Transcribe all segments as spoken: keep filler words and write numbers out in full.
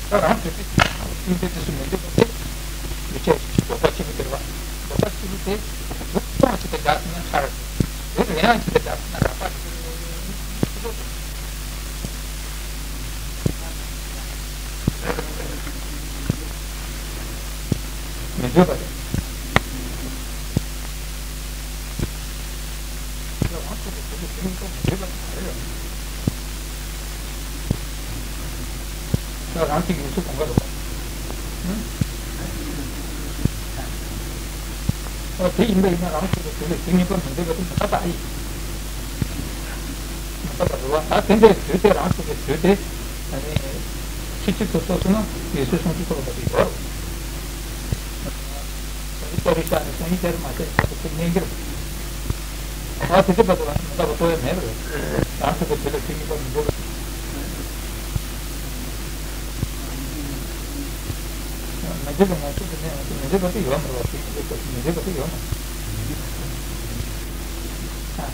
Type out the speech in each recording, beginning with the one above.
ད་རང་དོན་དེ་ཤིང་རྟ་དེ་ཚོ་མི་འདོད་པ་དེ་ཡོད་ཆད་ཞིག་འདོད་པ་ཆེན་པོ་དེ་རེད་བ། འདོད་པ་ཆེན་པོ་དེ་དུག་གཏོང་བྱེད་དེ་རྒྱག་ན་ཁར་དེ་རེད་ཡང་བྱེད་དེ་རྒྱག་ན་རག་པ་དེ་མི་འདོད་པ་རེད། རང་ཚུགས་པའི་དུས་ལ་དུས་གཉིས་པ་མི་འདོད་པ་དེ་ག་རེ་རེད། ད་རང་གཅིག་ཡོད་ཚུལ་གོམས་པ་རེད་བ། ཨ་དེ་ཡིན་པ་ཡིན་ན་རང་ཚུགས་པའི་དུས་ལ་དུས་གཉིས་པ་མི་འདོད་པ་དེ་མི་རྟག་པ་ཨེ་ཡིན། མི་རྟག་པ་རེད་བ། ད་དེ་འདྲའི་དུས་དེ་རང་ཚུགས་པའི་དུས་དེ་ཨ་ནི་ཕྱི་ཕྱི་ཚུལ་སོགས་སུ་ན་ཡོད་ཚུལ་སོང་ཚུལ་ཐོབ་པ་དེ་ཡོད་རེད། ད་རེས་ལྟ་རེས་ཤར་ནས་སང་ཉིན་ཤར་མ་ཤར་ཟེར་ཏེ་ཁོ་གནས་འགྱུར། ཨ་དེ་དེ་བར་དུ་རང་མི་རྟག་པ་རྟོགས་ཡ་མེད་པ་རེད། རང་ཚུགས་པའི་དུས་ལ་དུས་གཉིས་པ་མི་འདོད་པ། མི་འདོད་པ་ང་ཚུགས་པའི་གནས་ང་ཚོ་མི་འདོད་པ་དེ་ཡོད་མ་རེད་བ། དུས་གཉིས་པའི་སྐབས་སུ་མི་འདོད་པ་དེ་ཡོད་མ་རེད། ཨ་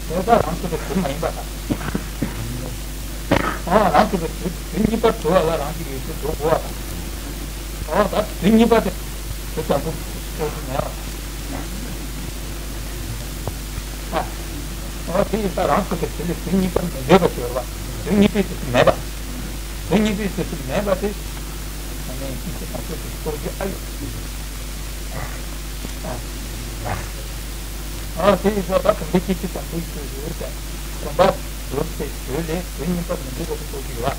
དེ་ད་རང་ཚུགས་པའི་དུས་མ་ཡིན་པ་དང་། ཨོ་རང་ཚུགས་པའི་དུས་དུས་གཉིས་པར་གྲུབ་པ་ལ་རང་གཅིག་ཡོད་ཚུལ་འགྲོ་དགོས་པ་དང་། ཨོ་ད་དུས་གཉིས་པ་དེ་དུས་དང་པོ་སོགས་སུ་མེད་པ་དང་། ཨ་ཨོ་དེ་ཡིན་ཙང་རང་ཚུགས་པའི་དུས་ལས་དུས་གཉིས་པར་མི་འདོད་པ་ཞིག་ཡོད་པ། དུས་གཉིས་པའི་དུས་སུ་མེད་པ། དུས་གཉིས་པའི་དུས་སུ་མེད་པ་དེ་ཨ་ནི་སྐྱེ་མཆེད་དང་པོའི་དུས་སུ་རྟོགས་རྒྱུ་ཨ་ཡོད། ཨ་དེ་ཡིན་ཙང་ད་བུམ་པའི་སྐྱེ་མཆེད་དང་པོའི་དུས་སུ་ཡོད་ཀྱང་བུམ་པ་གྲུབ་པའི་དུས་ལས་དུས་གཉིས་པ་མི་འདོད་པ་དེ་རྟོགས་ཀྱི་ཡོད།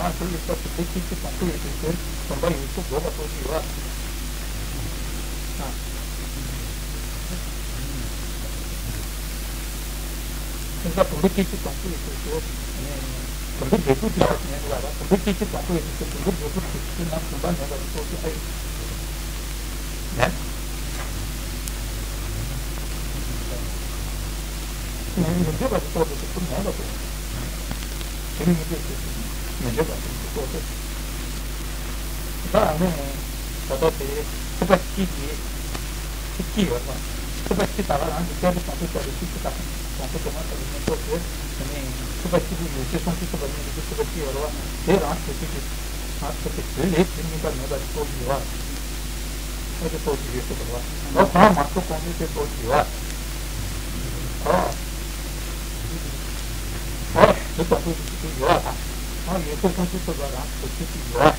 ཨ་དེ་ཡིན་ཙང་བུམ་པའི་སྐྱེ་མཆེད་དང་པོའི་དུས་སུ་བུམ་པ་ཡོད་ཚུལ་འགོག་པ་རྟོགས་ཀྱི་ཡོད། ཨ་དེ་ཡིན་ཙང་བུམ་པའི་སྐྱེ་མཆེད་དང་པོའི་དུས་སུ་བུམ་པའི་འབྲས་བུ་དེ་ཡོད་ཟེར་ནས་འདུག་ལ། བུམ་པའི་སྐྱེ་མཆེད་དང་པོའི་དུས་སུ་བུམ་པའི་འབྲས་བུ་དེ་དུས་ན་བུམ་པ་མེད་པ་རྟོགས་ཀྱི་ཨ་ཡོད། མེད། མི་མི་འདོད་པ་ཞིག་རྟོགས་ཏེ་དེ་ཁོ་མེད་པ་དེ། དེ་ཉིད་དེ་དེ་མི་འདོད་པ་ཞིག་རྟོགས་ཏེ། ད་ཨ་ནི་ད་ལྟ་དེ་སྲིད་པ་སྤྱི་གི་སྲིད་སྤྱི་ཡོད་པ། སྲིད་པ་སྤྱི་ད་ག་རང་གི་སྐྱེ་བོ་དང་པོ་སྐྱེ་བོ་སྲིད་སྤྱི་དང་དང་པོ་དེ་མ་ཐག་ཏུ་མི་རྟོགས་ཏེ། ཨ་ནི་སྲིད་པ་སྤྱི་བོ་ཡོད་ཚད་སོང་ཚུལ་ཐུབ་པ་ཉིད་དེ་སྲིད་པ་སྤྱི་ཡོད་རེད་བ། དེ་རང་ཆོས་སྲིད་ཀྱི། ང་ཚོ་དེ་དུས་ལས་དུས་གཉིས་པ་མེད་པ་རྟོགས་ཀྱི་ཡོད། ཨེ་དེ་རྟོགས་ཀྱི་ཡོད་ཚུལ་དུ་རེད་བ། ལོ་གང་མ་ཐུག་གོང་དུ་དེ་རྟོགས་ཀྱི་ཡོད། ཨོ། ཨོ་དུས་དང་པོ་དེ་ཚོ་ཡོད་དང་། ཨོ་ཡོད་ཚུལ་སོང་ཚུལ་ཐུབ་པ་རང་དུ་ཚུལ་གྱི་ཡོད།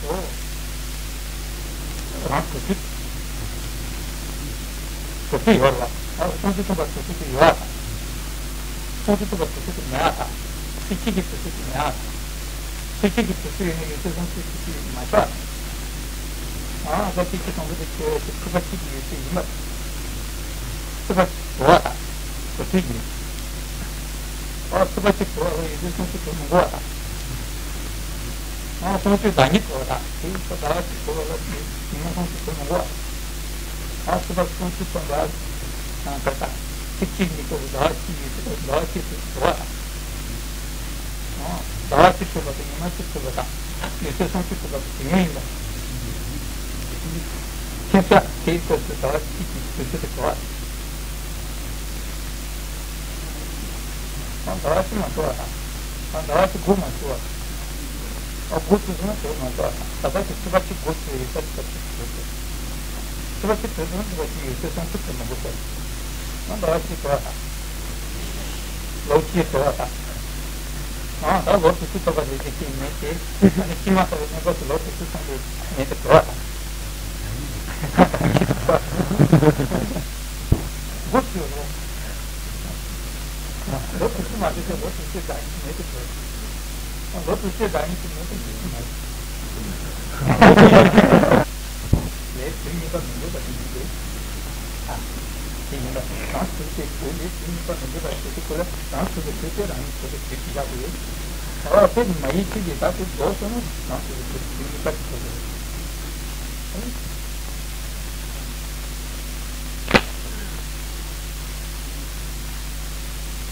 ཨོ། རང་དུ་ཚུལ། དུ་ཚུལ་ཡོད་རེད་བ། ཨོ་སོང་ཚུལ་ཐུབ་པ་དུ་ཚུལ་དེ་ཡོད་དང་། སོང་ཚུལ་ཐུབ་པ་དུ་ཚུལ་དེ་མེད་དང་། སྲིད་སྤྱི་གི་དུ་ཚུལ་དེ་མེད་དང་། སྲིད་སྤྱི་གི་དུས་ཚོད་ཡོད་ན་ཡོད་ཚད་སོང་ཚུལ་སྲིད་སྤྱི་ཡོད་མ་ཆགས། ཨ་ད་སྲིད་སྤྱི་དང་པོ་དེ་ཁྱོད་ཀྱི་ཐུབ་པ་གཅིག་གི་ཡོད་ཚད་ཡིན་པ། ཐུབ་པ་འགྲོ་བ་དང་། དུས་ཚོད་ཡིན། ཨ་ཐུབ་པ་གཅིག་འགྲོ་བ་ལ་ཡོད་ཚད་སོང་ཚུལ་འགྲོ་མི་འགྲོ་བ་དང་། ཨ་སོང་ཚུལ་བདག་ཉིད་འགྲོ་བ་དང་དེ་ཡིན་ས་ཟླ་བ་གཅིག་འགྲོ་བ་ལ་དེ་ཉིན་མོ་སོང་ཚུལ་འགྲོ་མི་འགྲོ་བ་དང་། ཨ་ཐུབ་པ་སོང་ཚུལ་སྟོང་པ་དང་ད་ལྟ་ཚིག་གཅིག་གཉིས་འགྲོ་བ་ཟླ་བ་གཅིག་ཡོད་ཚད་ཟླ་བ་གཅིག་ཏུ་འགྲོ་བ་དང་། ཟླ་བ་གཅིག་ཐུབ་པ་དང་ཉི་མ་གཅིག་ཐུབ་པ་དང་ཡོད་ཚད་སོང་ཚུལ་ཐུབ་པ་དང་དེ་ཉིད་ཡིན་པ། ཁྱིམ་ས་དེའི་སྐབས་སུ་ཟླ་བ་གཅིག་གི་དུས་ཚོད་དུ་འགྲོ་བ། ཟླ་བ་གཅིག་མ་འགྲོ་བ་དང་། ཟླ་བ་གཅིག་དགུ་མ་འགྲོ་བ་དང་། དགུ་ཚུད་སོང་ན་དྲུག་མ་འགྲོ་བ་དང་། ཟླ་བ་གཅིག་ཚུད་པ་གཅིག་དགུ་ཚུད་ཡོད་ས་ཚུད་པ་གཅིག་དགུ་ཚུད། ཚུད་པ་གཅིག་དུས་སོང་ཚུད་པ་གཅིག་ཡོད་ཚད་སོང་ཚུད་དུ་མི་འགྲོ་བ། ཟླ་བ་གཅིག་འགྲོ་བ་དང་། ལོ་གཅིག་འགྲོ་བ་དང་། ཨ་ད་ལོ་དུས་ཚོད་ཐོབ་པ་རེད་ཅེས་ཤེས་མེད་དེ། ཨ་ནི་ཤི་མ་ཐག་པའི་གནས་སྐབས་སུ་ལོ་དུས་ཚོད་ཐོབ་པའི་མེད་དུ་འགྲོ་བ་དང་། དགུ་ཚུད་རོ། ལོ་དུས་ཚོད་མ་ཐོབ་ཚེ་ལོ་དུས་ཚོད་བདག་ཉིད་མེད་དུ་འགྲོ། ལོ་དུས་ཚོད་བདག་ཉིད་ཀྱི་མེད་དུ་འགྲོ་ཚུལ་མེད། ལས་དུས་གཉིས་པ་མི་འདོད་པ་དེ་ཡིན་ཏེ། ཨ། དེ་ཡིན་ལ་རང་ཚུགས་པའི་དུས་ལས་དུས་གཉིས་པ་མི་འདོད་པ་ཞེས་དེ་ཁོ་ལ་རང་ཚུགས་པའི་དུས་དེ་རང་ཉིད་ཚུགས་པའི་དུས་ཀྱི་ཡག་པོ་ཡོད། ཨ་དེ་མ་ཡིན་ཚུལ་གྱིས་བདག་དེ་རྫོགས་སོང་ན་རང་ཚུགས་པའི་དུས་དུས་གཉིས་པ་དེ་ཚུགས་པ་རེད།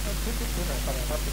ཨ་དུས་དེ་དུས་རང་ས་རང་ས་དེ།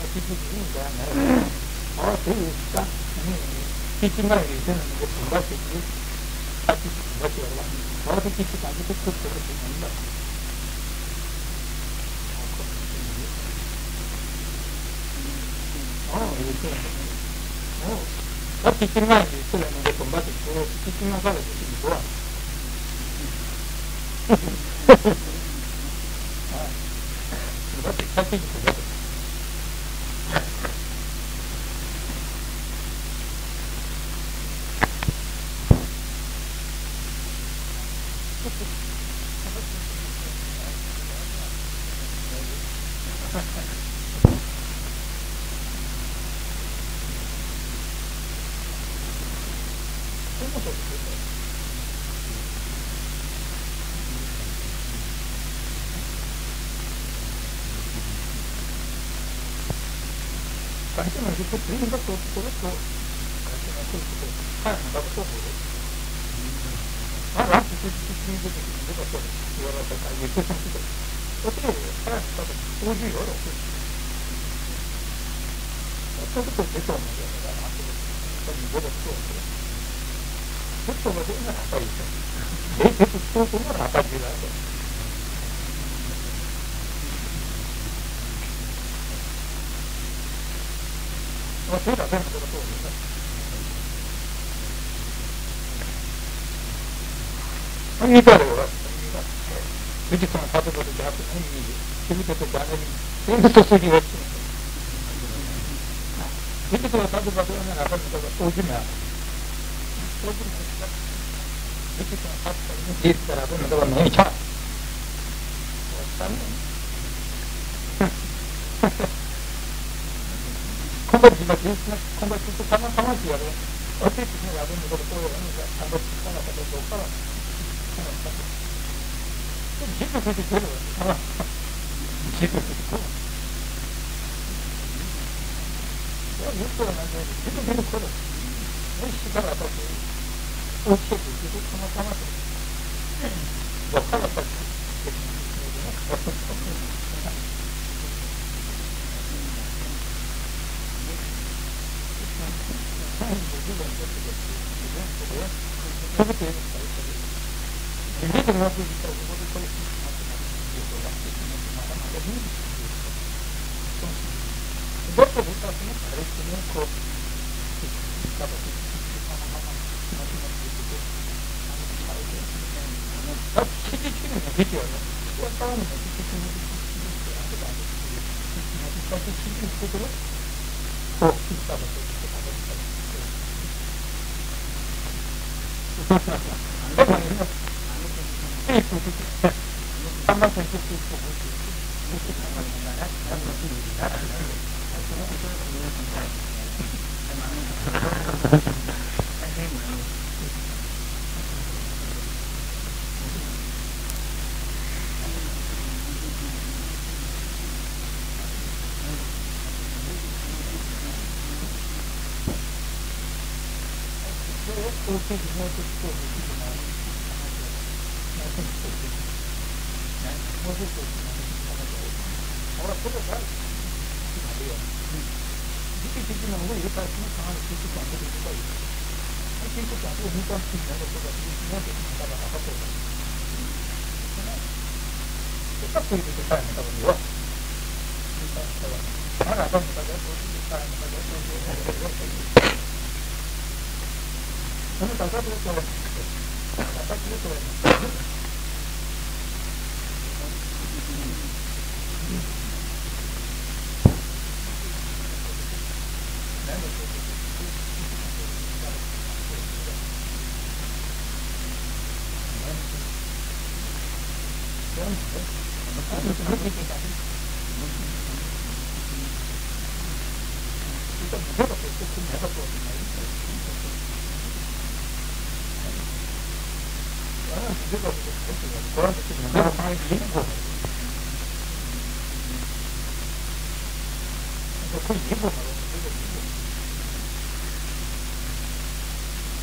ཨ་ཅི་ཅི་ཅི་ཡིན་ཀྱང་ངས་ཨོ་དེ་ཡིན་ཀྱང་ངས་ཅི་ཅི་མ་ཡིན་དེ་ནི་ངས་བུམ་པ་ཞིག་གིས་ཨ་ཅི་ཅི་བུམ་པ་ཞིག་ཡོད་ལ་ཨོ་དེ་ཅི་ཅི་གང་ཅི་དེ་ཁུར་ཁུར་ཞིག་ཡིན་ལ། ཨོ་ཡིན་ཀྱང་ཨོ་ད་ཅི་ཅི་མ་ཡིན་དེ་ལ་ངས་བུམ་པ་ཞིག་གིས་ཅི་ཅི་མ་ག་ལ་ཅི་ཅི་མི་འདུག་ཨ། གང་ཅི་མ་ཞིག་ཁོ་དེ་ཡིན་པ་ཁོ་ཁོ་ཁོ་གང་ཅི་མ་ཁོ་ཁོ་ཁོ་ཁ་ཡང་མ་འདྲ་བ་ཁོ་ཁོ་རེད། ང་རང་ཚོ་ཚོ་ཚོ་ཚོ་ཚོ་ཚོ་ཚོ་མི་འདུག་པ་ཁོ་ཡོད་ར་ད་ད་ཡོད་ཚོད་ཚོད་ཚོད་ཁོ་དེ་ཁ་ཡང་མ་འདྲ་བ་ཁོ་ཅི་ཡོད་ར་ཁོ། ཁོ་ཚོ་ཁོ་དེ་ཚོ་མ་ཡོད་ར་ང་ཚོ་ད་མི་འདུག་པ་ཁོ་ཁོ་རེད། དེ་ཚོ་བ་དེ་ནི་རགས་པ་ཡིན་ཟེར། དེ་དེ་ཚོ་ཚོ་ཚོ་ནི་རགས་པ་ཡིན་ལ་ཟེར། ཨོ་དེ་རགས་པ་མི་འདུག་པ་ཚོ་ཡིན་ཟེར། ཨ་གཉིས་ཀ་རེད་བ། ཨ་གཉིས་ཀ། དེ་གི་ཚོང་ཁ་ཐུག་པ་དེ་རྒྱག་ཐུབ་ན་གཉིས་ཡོད། ཆུ་ལི་དེ་ཚོ་རྒྱག་ན་གཉིས། དེ་འདི་སོ་སོ་གི་ཡོད་ཆེ། དེ་གི་ཚོ་ཁ་ཐུག་པ་དེ་ཡང་རགས་པ་མི་འདུག་པ་ཚོ་གི་མེད། ཚོ་གི་མེད་ཟེར། དེ་གི་ཚོང་ཁ་ཐུག་པ་ནི་དེ་རགས་པ་མི་འདུག་པ་ནོར་ཆག་ཁོམ་པ་སྦྱིན་པ་དེས་ན་ཁོམ་པ་ཆུ་ཚོད་ཐ་མ་ཐ་མ་ཞིག་ཡོད་རེད། ཨོ་ཙི་དེ་ནས་རག་པའི་མི་ཚོགས་པོ་ཡོད་ན་ཐམ་པ་ཆུ་ཚོད་ལ་ཁོ་ཚོ་ཁ་ལ་ཁོ་ལ་ཁ་ལ་ཁ་ལ་ཁ་ལ་ཇི་ལྟར་ཁོ་ཚོ་དེ་རེད་བ། ཇི་ལྟར་ཁོ་ཚོ་ཁོ་ལ་ཡོད་ཚོད་ན་ཇི་ལྟར་ཁོ་ལ་ངས་ཤི་ཁ་ལ་ཁ་ལ་ཨོ་ཁྱེད་ཀྱི་ཆུ་ཚོད་ཐ་མ་ཐ་མ་དེ་ལོ་ཁ་ལ་ཁ་ལ།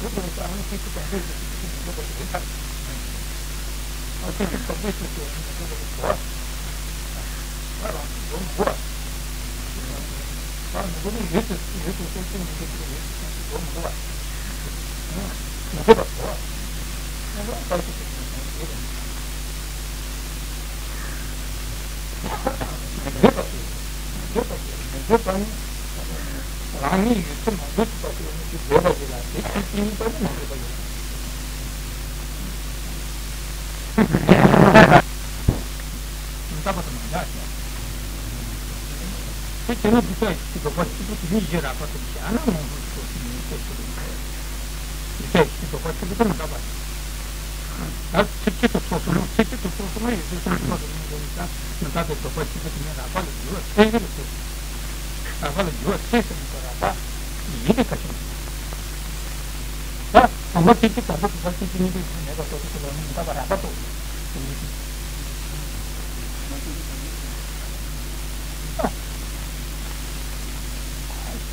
ཡོད་པའི་ས་ཨང་ཁྱེད་ཀྱི་གྲོང་ཁྱེར་གྱི་ཚིག་གི་མི་འདོད་པ་དེ་ཡིན་ཐག་ཆོད། ཨ་ཁྱེད་ཀྱི་གྲོང་ཁྱེར་ཚིག་གི་མི་འདོད་པ་དེ་གོ། ང་རང་ཚོ་འགྲོ་མི་དགོས། ང་མི་དགོས་ནི་ཡོད་དུ་ཡོད་དུ་སོ་སོའི་མི་འདོད་པ་ཡོད་དུ་སོ་སོ་འགྲོ་མི་དགོས། མི་འདོད་པ་གོ། ང་རང་ཚོ་གི་མི་འདོད་པ་ཡོད་དུ། མི་འདོད་པ་ཡོད་དུ་མི་འདོད་པ་ཡོད་དུ་མི་འདོད་པ་ནི། རང་ཉིད་ཡོད་ཚད་མ་ལུས་ཐུབ་པ་དེ་ནི་དེ་བཟོད་པ་ཞིག་ལ་དེ་ཆོས་ཅན་གཉིས་པ་ནི་མ་ལུས་པ་ཡིན། མི་རྟག་པ་དང་མ་འདྲ་ཞིང་། དེ་བྱས་ན་འདི་ལྟར་ཞིག་ལྡོག་པ་གཅིག་པུ་དེ་ནི་ཡིད་རགས་པ་དང་བཞག་ན་ངོ་བོ་ཞིག་ཏུ་ཞིག་ཡིན་ཞེས་ཞུ་བ་ཡིན། འདི་ལྟར་ཞིག་ལྡོག་པ་གཅིག་པུ་དེ་མི་རྟག་པ་ཡིན། ད་ཚིག་གཅིག་ཏུ་ཚོགས་སོང་ན། ཚིག་གཅིག་ཏུ་ཚོགས་སོང་ན་ཡོད་ཚད་སོང་ཚོགས་སུ་མི་འགྲོ་བའི་ཆ་མི་རྟག་པའི་ལྡོག་པ་གཅིག་པུ་དེ་ཉིད་རགས་པ་ལ་འགྱུར་བ་ཚད་རིག་ལ་ཟེར། རགས་པ་ལ་འགྱུར་བ་ཚད་ཟེར་ན་ད་རགས་པ་ཡིན་ཏེ་ཁ་ཤས་མི་འདུག་ད་བུམ་པ་གཅིག་གི་དང་པོ་བུམ་པ་གཅིག་གི་གཉིས་པའི་ཚུལ་མེད་པར་རྟོགས་པའི་ཚུལ་ལ་ནི་མི་རྟག་པ་རགས་པ་རྟོགས་ཟེར་ཡིན་ཏེ།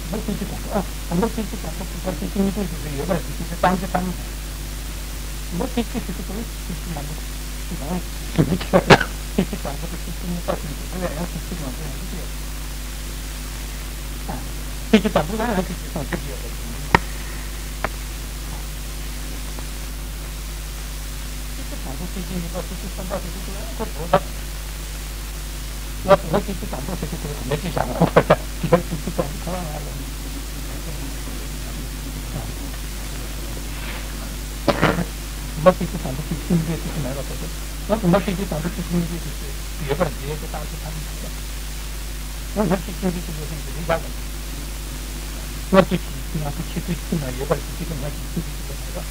མ་གཅིག་གི་དང་པོ། ཨ། དང་པོ་གཅིག་གི་དང་པོ་བུམ་པ་གཅིག་གི་གཉིས་པོ་ཞིག་ཏུ་ཡོད་པར་གཟིགས་ཀྱི་སྟངས་ཀྱི་ཐ་སྙད། བུམ་པ་གཅིག་གི་ཞིག་ཏུ་གཅིག་གི་མང་པོ་ཞིག་དང་། གཅིག་གི་དང་པོ་དང་གཅིག་གི་གཉིས་པ་ཞིག་ཏུ་དེ་ལ་ཡང་གཅིག་གི་མང་པོ་ཡང་གཅིག་ཡོད། གཅིག་གི་དང་པོ་ལ་ཡང་གཅིག་གི་སྟངས་གཅིག་ཡོད་པ་ཞིག་གཅིག་གི་དང་པོ་གཅིག་གི་གཉིས་པ་གཅིག་གི་གསུམ་པ་དེ་ཚོ་ཡང་ཁོ་བཟོ་ལ། ང་བུམ་པ་གཅིག་གི་དང་པོ་ཟེར་གྱི་དེ་ལ་འདི་ཅི་བཞག་ནོ། དེ་གཅིག་གི་དང་པོ་ཁོ་རང་ང་ལ། བུམ་པ་གཅིག་གི་དང་པོ་གཅིག་གི་གཉིས་པའི་དེ་ཅི་མེད་པ་དེ་ཚོ། ང་བུམ་པ་གཅིག་གི་དང་པོ་གཅིག་གི་གཉིས་པའི་དེ་ཚོ་ཡོད་པར་འདི་ཡོད་ཀྱི་སྟངས་ཀྱི་ཐ་སྙད་མ་རེད། ང་ང་གཅིག་གཅིག་གི་གཅིག་ཡོད་ཀྱི་འདི་བཞག་གི། ང་གཅིག་གི་ང་གཅིག་ཆེད་དུ་གཅིག་མ་ཡོད་པར་གཅིག་གཅིག་གི་ང་གཅིག་གཅིག་གི་གཅིག་ཡོད་མ་རེད།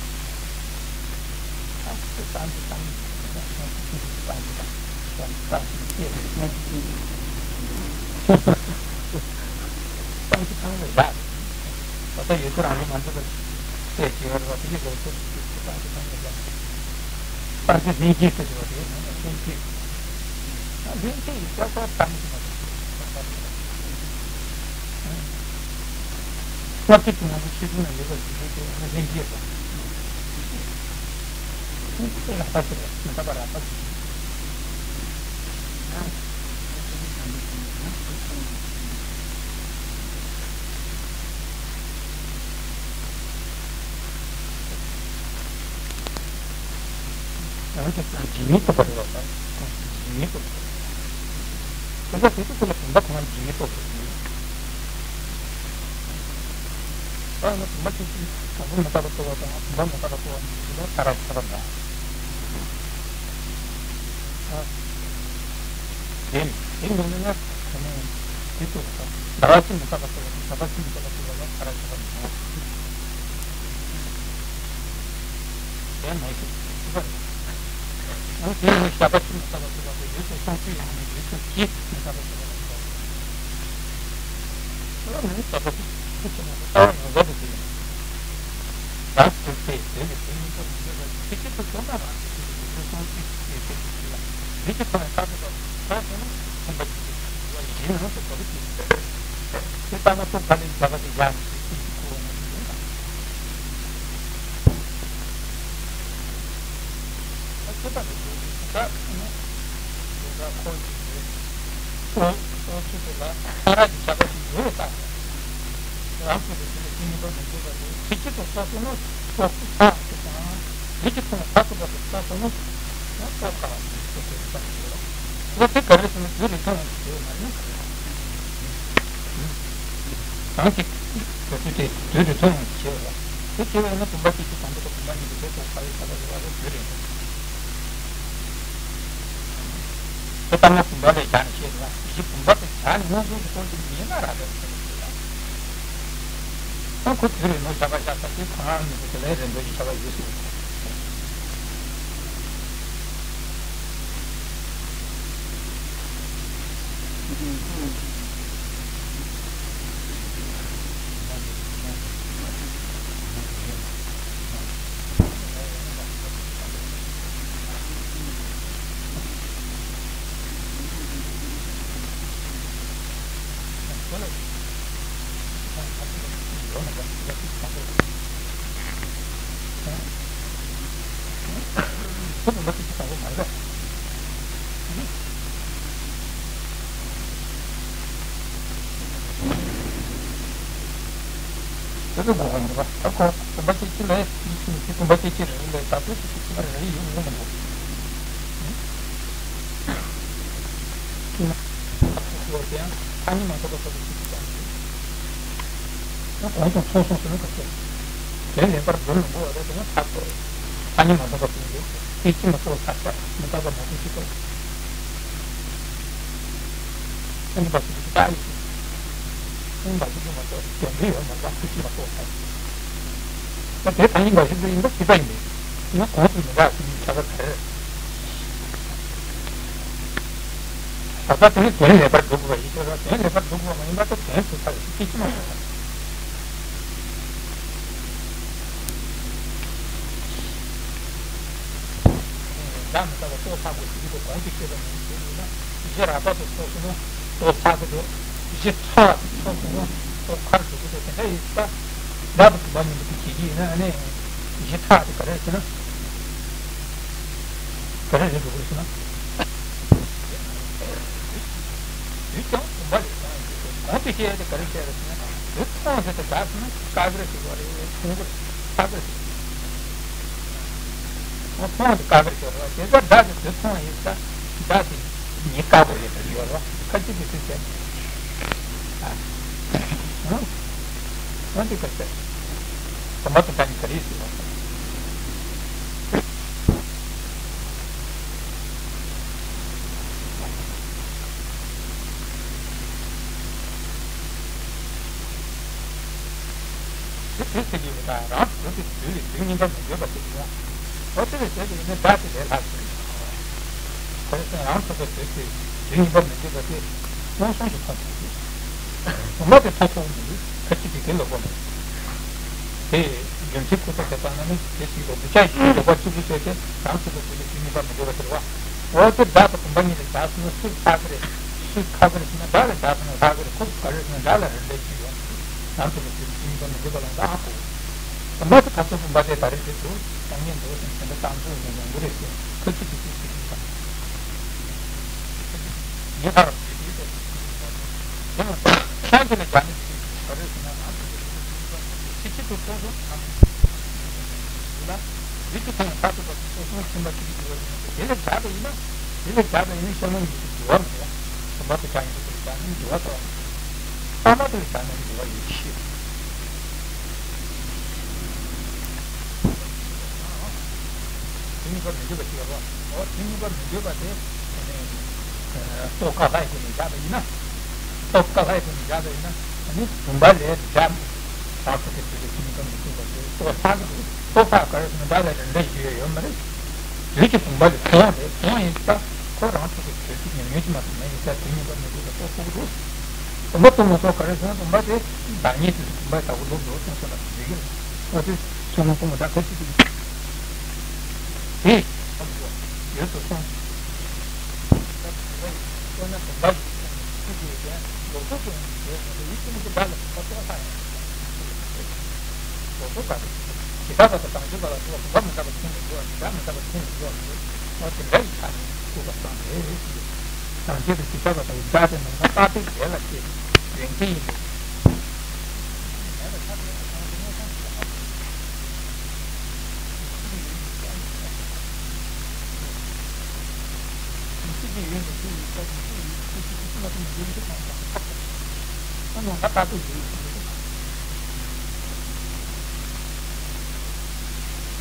སྔར་གྱི་དུས་ནམ་ཞིག་ཆེད་དུ་ན་ཡོད་པ་ཞིག་ཡོད་དེ་ལྷན་སྐྱེས་དང་། དེ་ལ་ལྷག་པར་དུ་མི་རྟག་པ་རགས་པ་ཞིག་ཡང་དེ་ལ་ཇི་སྙེད་རྟོགས་པ་རེད་པ། ཇི་སྙེད་རྟོགས་པ་རེད། དེ་ལ་དེ་ཚོ་ལ་བུམ་པ་གང་ཇི་སྙེད་རྟོགས་པ་རེད། ད་ནི་བུམ་པ་ཅན་གྱི་དང་པོ་མི་རྟག་པ་རྟོགས་པ་དང་བུམ་པ་མི་རྟག་པ་རྟོགས་པ་གཉིས་ཀྱི་ལ་ཐ་ར་ཐ་ར་འདྲ། དེ་ནི་དེ་མིན་ན་ན་དེ་ནི་དེ་རྟོགས་པ་དང་ཟླ་བ་གཅིག་མི་རྟག་པ་རྟོགས་པ་དང་ཟླ་བ་གཅིག་མི་རྟག་པ་རྟོགས་པ་ལ་ཐ་ར་ཐ་ར་འདྲ། དེ་མ་ཡིན་ཞིག་ཅི་པ་རེད། འོ་དེ་ནི་ཞག་པ་གཅིག་མི་རྟག་པ་ཐུབ་པ་དང་ཡུལ་དུ་སོང་ཚུལ་ཡིན་ན་ནི་ཡུལ་དུ་གཅིག་མི་རྟག་པ་ཐུབ་པ་ལ་ཐུབ་པ། དེ་ནི་ཞག་པ་གཅིག་ཆེན་མོ་ལྟ་བ་ཡོངས་རྫོགས་པའི་དེ་ཡིན། རང་དུ་ཚེ་དོན་ནི་དོན་གཉིས་པོ་མི་འདོད་པ་ཡིན་ཚེ་གཅིག་ཏུ་སོང་ན་རང་དུ་ཚེ་ཡུལ་དུ་སོང་ཚུལ་ཡོད་ཚད་ཀྱི་ཚུལ་ལ་མི་གཅིག་ཚང་བའི་རྟག་ཏུ་ཐོག་སོང་ན་ཚན་པ་གཅིག་གི་ཡུལ་བ་ཡིན་ནང་དུ་གོ་རིགས་ཀྱི་དེ་ལྟ་ན་ཐུག་ཐ་ལན་བྱ་བ་དེ་ཡང་ནི་ཚེ་གཅིག་གི་ཁུ་བ་ན་ཡིན་ནོ། ད་ཁྱད་པར་དུ་འགྱུར་བའི་ད་ནི་དེ་དག་ཁོ་ཡི་ཡོད། ཁོ་ཁོ་ཚུལ་དེ་ལ་ཐ་ར་གི་བྱ་བ་ཞིག་ཡོད་ལྟ། རང་ཚུལ་དུ་དེ་ལ་ཤེས་ནུས་པ་མི་འདུག་པ་དེ་ཚིག་གཅིག་ཏུ་རྟོགས་སོང་ན་རྟོགས་ཚུལ་ཐག་གཅོད་དང་། ཡིད་ཀྱི་མཐོང་བ་ཐག་གཅོད་པ་དེ་རྟོགས་སོང་ན་ཡང་རྟོགས་དཀའ་བ་ཞིག་ཏུ་གྱུར་པ་ཞིག་ཡོད། ཁོ་དེ་ག་རེ་ཟེར་ན་དུས་རེ་ཐུང་བ་ཞིག་ཡོད་མ་ཡིན་ན། གང་ཞིག་དེ་ཚོ་དེ་དུས་རེ་ཐུང་ཡང་ཞེས་པ། དེ་ཞེས་པ་ཡིན་ན་བུམ་པ་གཅིག་གི་དང་པོ་དང་བུམ་པ་གཉིས་ཀྱི་དེ་ཐོག་ཁ་བའི་ཁ་བ་རེ་བ་ལ་དུས་རེ་ཐུང་། དེ་ལྟར་ན་བུམ་པ་ལས་སྦྱར་ནས་བཤད་པ་གཞི་བུམ་པ་དེ་སྦྱར་ནས་མངོན་སུམ་དུ་རྟོགས་ཀྱི་མིན་ན་ར་བས་ཟེར་བ་ཞིག་ལ། ཁོ་དུས་རེ་ནོ་བཞག་པ་བཞག་ས་དེ་ཁོ་རང་མི་དེ་ལས་རེ་འདོད་ཀྱི་བྱ་བ་ཡོད་སྲིད། ཁོ་བུམ་པ་ཐེག་ཆེན་དང་པོ་མ་རེད། དེ་ཚོ་དགོས་མ་རེད་པ། ད་ཁོ་བུམ་པ་ཐེག་ཆེན་ལ་ཡིད་ཆེས་མི་བྱེད། བུམ་པ་ཐེག་ཆེན་རེད་ལས་ད་དུང་ཐེག་ཆེན་རེད་ཡོང་གི་མི་འདུག་ཐ་སྙད་མ་གཏོགས་པ་སོགས་པའི་ཆོས་ཅིག་ཀྱང་མེད། ཡང་གོང་དུ་མཐོང་སོང་ཟེར་ན་ག་ཚོད། དོན་ངེས་པར་སྒྲུབ་མི་དགོས་པ་རེད་དེ་ཡང་ཐག་ཆོད་རེད། ཐ་སྙད་མ་གཏོགས་པ་ཟེར་ཡོད། ཐེག་ཆེན་མ་གཏོགས་ཐག་ཆོད་མི་རྟག་པ་མ་གཏོགས་ཅི་ཐོབ། ཐེག་ཆེན་པ་སོགས་ཀྱི་རྟགས་ཡོད། ཐེག་ཆེན་པ་སོགས་ཀྱི་མ་གཏོགས་དོན་འདི་ཡོད་མ་རེད། ཐེག་ཆེན་མ་གཏོགས་ཐག་ཆོད། ད་དེ་ཐ་སྙད་འགའ་ཞིག་ཏུ་ཡིན་པ་ཞིག་པ་ཡིན་པས་ན་གོང་དུ་མི་རྟག་ཟེར་ནས་ཁྱབ་པ་དེར། ད་ལྟ་དེ་ནི་དོན་ངེས་པར་སྒྲུབ་དགོས་པ་ཡིན་ཞེས་པ། དོན་ངེས་པར་སྒྲུབ་དགོས་པ་མ་ཡིན་པ་དེ་དོན་ཚུལ་ཐག་ཞིག་ཐེག་ཆེན་མ་གཏོགས་ཐག་ཆོད། བདག་མི་རྟག་པ་རྟོགས་ཚར་དགོས་ཞེས་ཀྱི་གོང་དུ་བཤད་པ་ནང་བཞིན་ཡིན་ན། གཞི་རགས་པ་དེ་ཚོ་སོང་ན་རྟོགས་ཚར་གྱི་འདུག་གཞི་ཚ་བ་དེ་ཚོ་སོང་ན་རྟོགས་ཁར་འགྲོ་གི་འདུག་དེ་འདྲ་ཡིན་ཙང་། བདག་དང་བུམ་པ་གཉིས་ཀྱི་བྱེད་ཀྱི་ཡིན་ན་ཨ་ནི་གཞི་ཚ་དེ་ག་རེ་ཟེར་ན། ག་རེ་རེད་འགྲོ་གི་རེད་ཟེར་ན། དུས་ཀྱང་བུམ་པ་ལས་བྱུང་ཡོད་ཅེས་གོང་དུ་བཤད་དེ་ག་རེ་བཤད་རེད་ཟེར་ན། དུས་མཐོང་ཟེར་དེ་ག་ཟེར་ན་དཀའ་གི་རེད་ཟེར་བ་རེད། མཐོང་གི་རེད། ཚ་གི་རེད་ཟེར། མཐོང་དེ་དཀའ་གི་རེད་ཟེར་བ་དེ་ཚོ་སྒྲ་དེ་དུས་མཐོང་ཡིན་ཙང་སྒྲ་དེ་ཉིད་དཀའ་པོ་རེད་ཟེར་གྱི་ཡོད་རེད། ཁ་ཅིག་དེ་དུས་བཤད་ནས་ཨ་ཨ་དེ་ག་ཟེར་བུམ་པ་དང་སྒྲ་གཉིས་ག་རེ་ཡོད་ཟེར་བ། དེ་དེ་ཟེར་གྱི་ཡོད་པ་དང་། རང་གྲོལ་ཏེ་དུས་ལས་དུས་གཉིས་པར་མི་འགྱུར་བ་དེ་ཡིན་ནོ། འོ་དེ་ལས་བྱས་པ་ཡིན་ན་སྒྲ་དེ་ལས་ལྷག་ཟིན་ནས། དེར་སོང་རང་གྲོལ་ཏེ་དུས་ཀྱི་དུས་གཉིས་པར་མི་འགྱུར་བ་དེ་མངོན་སུམ་གྱིས་མཐོང་ཐུབ་ཀྱི། བུམ་པ་དེ་མཐོང་ཐུབ་མི་འདུག་ཁ་ཅིག་གིས་དེ་ལོག་པ་མེད། དེ་རྒྱུ་མཚན་ཁུ་ཚ་དེ་ལྟ་ན་ནི་དེ་ཞིག་ལ་འདུ་བྱ་ཡི་ལོག་པ་གཅིག་པུ་བྱས་ཏེ་རང་གྲོལ་ཏེ་དུས་ལས་དུས་གཉིས་པར་མི་འགྱུར་བ་དེ་རེད་བ། འོ་དེ་སྒྲ་དང་བུམ་པ་གཉིས་ལ་བཞག་སོང་ན་སུས་ཁག་གི་རེད། སུས་ཁག་གི་རེད་ཟེར་ན་སྒྲ་ལ་བཞག་སོང་ན་ཁག་གི་རེད། ཁོ་ག་རེ་ཟེར་ན་སྒྲ་ལ་རེ་འདོད་ཅིག་ཡོད། རང་གྲོལ་ཏེ་དུས་ལས་དུས་གཉིས་པར་མི་འགྱུར་བ་ལ་འདི་ཨ་ཁོ། བུམ་པ་དེ་ད་ལྟ་བུམ་པ་དེ་ད་རེས་དེ་འདུག་སྟོང་ཉིད་འདུག་ཟེར་ནས་དེ་འདྲ་བཏང་ཚུལ་ནས་ཡོང་གི་རེད་ཟེར། ཁ་ཅིག་གིས་དེ་ཟེར་གྱི་འདུག་ངས་ཧ་ར་བྱེད་དུས་དེ་ཟེར་གྱི་འདུག་དེ་ཡང་ཤང་ཆེ་ལ་སྦྱར་ནས་དེ་ག་རེ་ཟེར་ན་རང་གི་དེ་ཕྱི་ཕྱི་དུ་སོ་སོ་ཚང་མ་ཡོད་ལ། ཡུལ་གྱི་མཐོང་བ་ལྟ་ཐུབ་པ་དེ་སོ་སོ་ཚིམ་པ་ཅིག་གི་འགྱུར་བ་ཡིན་ན་དེ་ལ་སྦྱར་བ་ཡིན་ན། དེ་ལ་སྦྱར་བ་ཡིན་ན་ཤ་མ་ཡིན་གྱི་འགྱུར་བ་མེད། བུམ་པ་དེ་གང་ཡིན་པ་དེ་ལ་སྦྱར་ན་འགྱུར་བ་དང་། ལྟ་མ་དེ་ལ་སྦྱར་ན་འགྱུར་བ་ཡོད་ཅེས་ཤེས། དེ་གཉིས་ཀ་མི་འདོད་པ་ཅིག་ཡོད་རེད། འོ་དེ་གཉིས་ཀ་མི་འདོད་པ་དེ་རྟོགས་དཀའ་ལྷའི་སྒོ་ནས་བཞག་པ་ཡིན་ན། རྟོགས་དཀའ་ལྷའི་སྒོ་ནས་བཞག་པ་ཡིན་ན་ནི་བུམ་པ་ལས་སྦྱར། རང་གྲོལ་ཏེ་དུས་ལས་དུས་གཉིས་ཀ་མི་འདོད་པ་དེ་རྟོགས་ཚར་གི་འདུག་རྟོགས་ཚར་ག་རེ་ཟེར་ན་སྒྲ་ལ་རེ་འདོད་ཞིག་ཡོད་ཡོད་མ་རེད། དུས་ཀྱི་བུམ་པ་ལས་མཐོང་བ་རེད། མཐོང་ཡིན་ཙང་ཁོ་རང་གྲོལ་ཏེ་དུས་ཀྱི་ཉམས་མྱོང་ཅིག་མ་གཏོགས་མེད་ཡིན་ཙང་དུས་གཉིས་པ་མི་འདོད་པ་རྟོགས་ཐུབ་ཀྱི་འདུག་བུམ་པ་རྟོགས་མ་ཐུབ་ག་རེ་ཟེར་ན་བུམ་པ་དེ་བདག་ཉིད་དུ་བུམ་པ་ལྟ་བུ་ལོག་འགྲོ་སོང་ཟེར་ལ་འགྲིག་གི་རེད། འོ་དེ་ཚོ་མ་གཏོང་བ་ད་ཁ་ཅིག་ཅིག་དེ་ཡོད་དུ་སོང་། ཁོ་ན་བུམ་པ་ཡིན་ཚུལ་གྱི་ཡོད་ཀྱང་ལོག་རྟོག་ཀྱང་ཡོད་ཀྱང་ཡིད་ཀྱི་མི་ཚུལ་འདྲ་ལ་བུམ་པ་རྟོགས་ལྷ་ཡང་ལོག་རྟོག་པ་དང་། ཇི་ལྟ་བ་དང་དང་འཇིག་པ་ལ་སོགས་པ་བུམ་པ་མི་རྟག་པ་ཚུལ་མི་འགྱུར་བ་དང་སྒྲ་མི་རྟག་པ་ཚུལ་མི་འགྱུར་བ་ལ་སོགས་པ་དེ་འདྲ་ཡི་ཆ་ནས་བཀོད་པ་ཙམ་རེད། དང་ཆོས་དང་ཇི་ལྟ་བ་དང་སྒྲ་དེ་ནང་ན་རྟག་པའི་རྒྱན་ལ་སྐྱེས་ཏེ་ཡོན་ཏན་ཡིན་པས།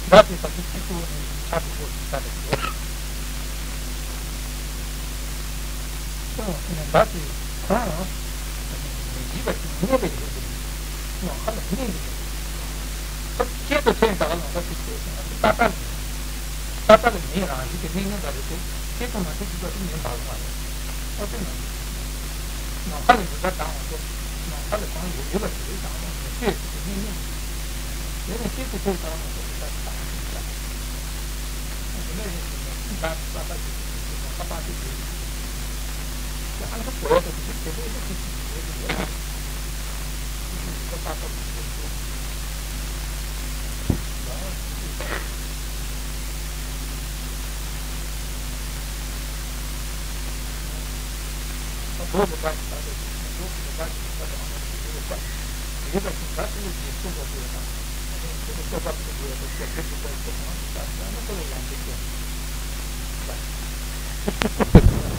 སྒྲ་དེ་ད་དུང་སྤྱི་གཙུག་ནས་ཆ་དྲུག་པོ་ཞིག་ཆ་དྲུག་པོ། སོང་ཟེར་ནས་སྒྲ་དེ་གང་མི་བརྗེད་པ་ཞིག་གནས་པ་ཡིན་ཏེ། ནམ་མཁའ་ལ་གནས་ཀྱི་ཡོད། ཁྱད་དུ་འཕགས་ད་ག་ལ་ད་ཅིག་བྱས་ཟེར་ན་ཏག་ཏག་ལ་ཡིན། ཏག་ཏག་ལ་མིའི་རང་བཞིན་གྱི་གནས་ངན་པ་རེད་དེ། ཁྱད་དུ་མ་འཕགས་ཅིག་པ་དེ་མིན་པ་ལ་མ་རེད། ཨོ་དེ་ནང་ནམ་མཁའ་ལ་ཡུལ་སྒྲ་གདངས་པ་དེ། ནམ་མཁའ་ལ་གང་ཡོད་ཡོད་པ་ཞིག་རེད་ཀྱང་མ་ཤེས་ཟེར་གྱི་གནས་ངན། དེ་ནི་ཤེས་ཀྱི་ཤེས་ཀྱང་མ་ཤེས་ཀྱི་ལྟ་ཅི་ལྟ་མ་ཤེས་ཀྱང་། དེ་ནས་ཡིན་ཟེར་ནས་སྒྲ་ཏག་ཏག་ཅིག་ནམ་མཁའ་པ་དེ་དེ་ཡིན། དེ་ཨ་ཁུ་གོ་ཡ་དེ་དེ་དེ་དེ་དེ་ཅི་ཞིག་ཡོད་དེ་ཡོད། ཡུལ་སྒྲ་ཏག་ཏག་ཅིག་ཡོད་དེ།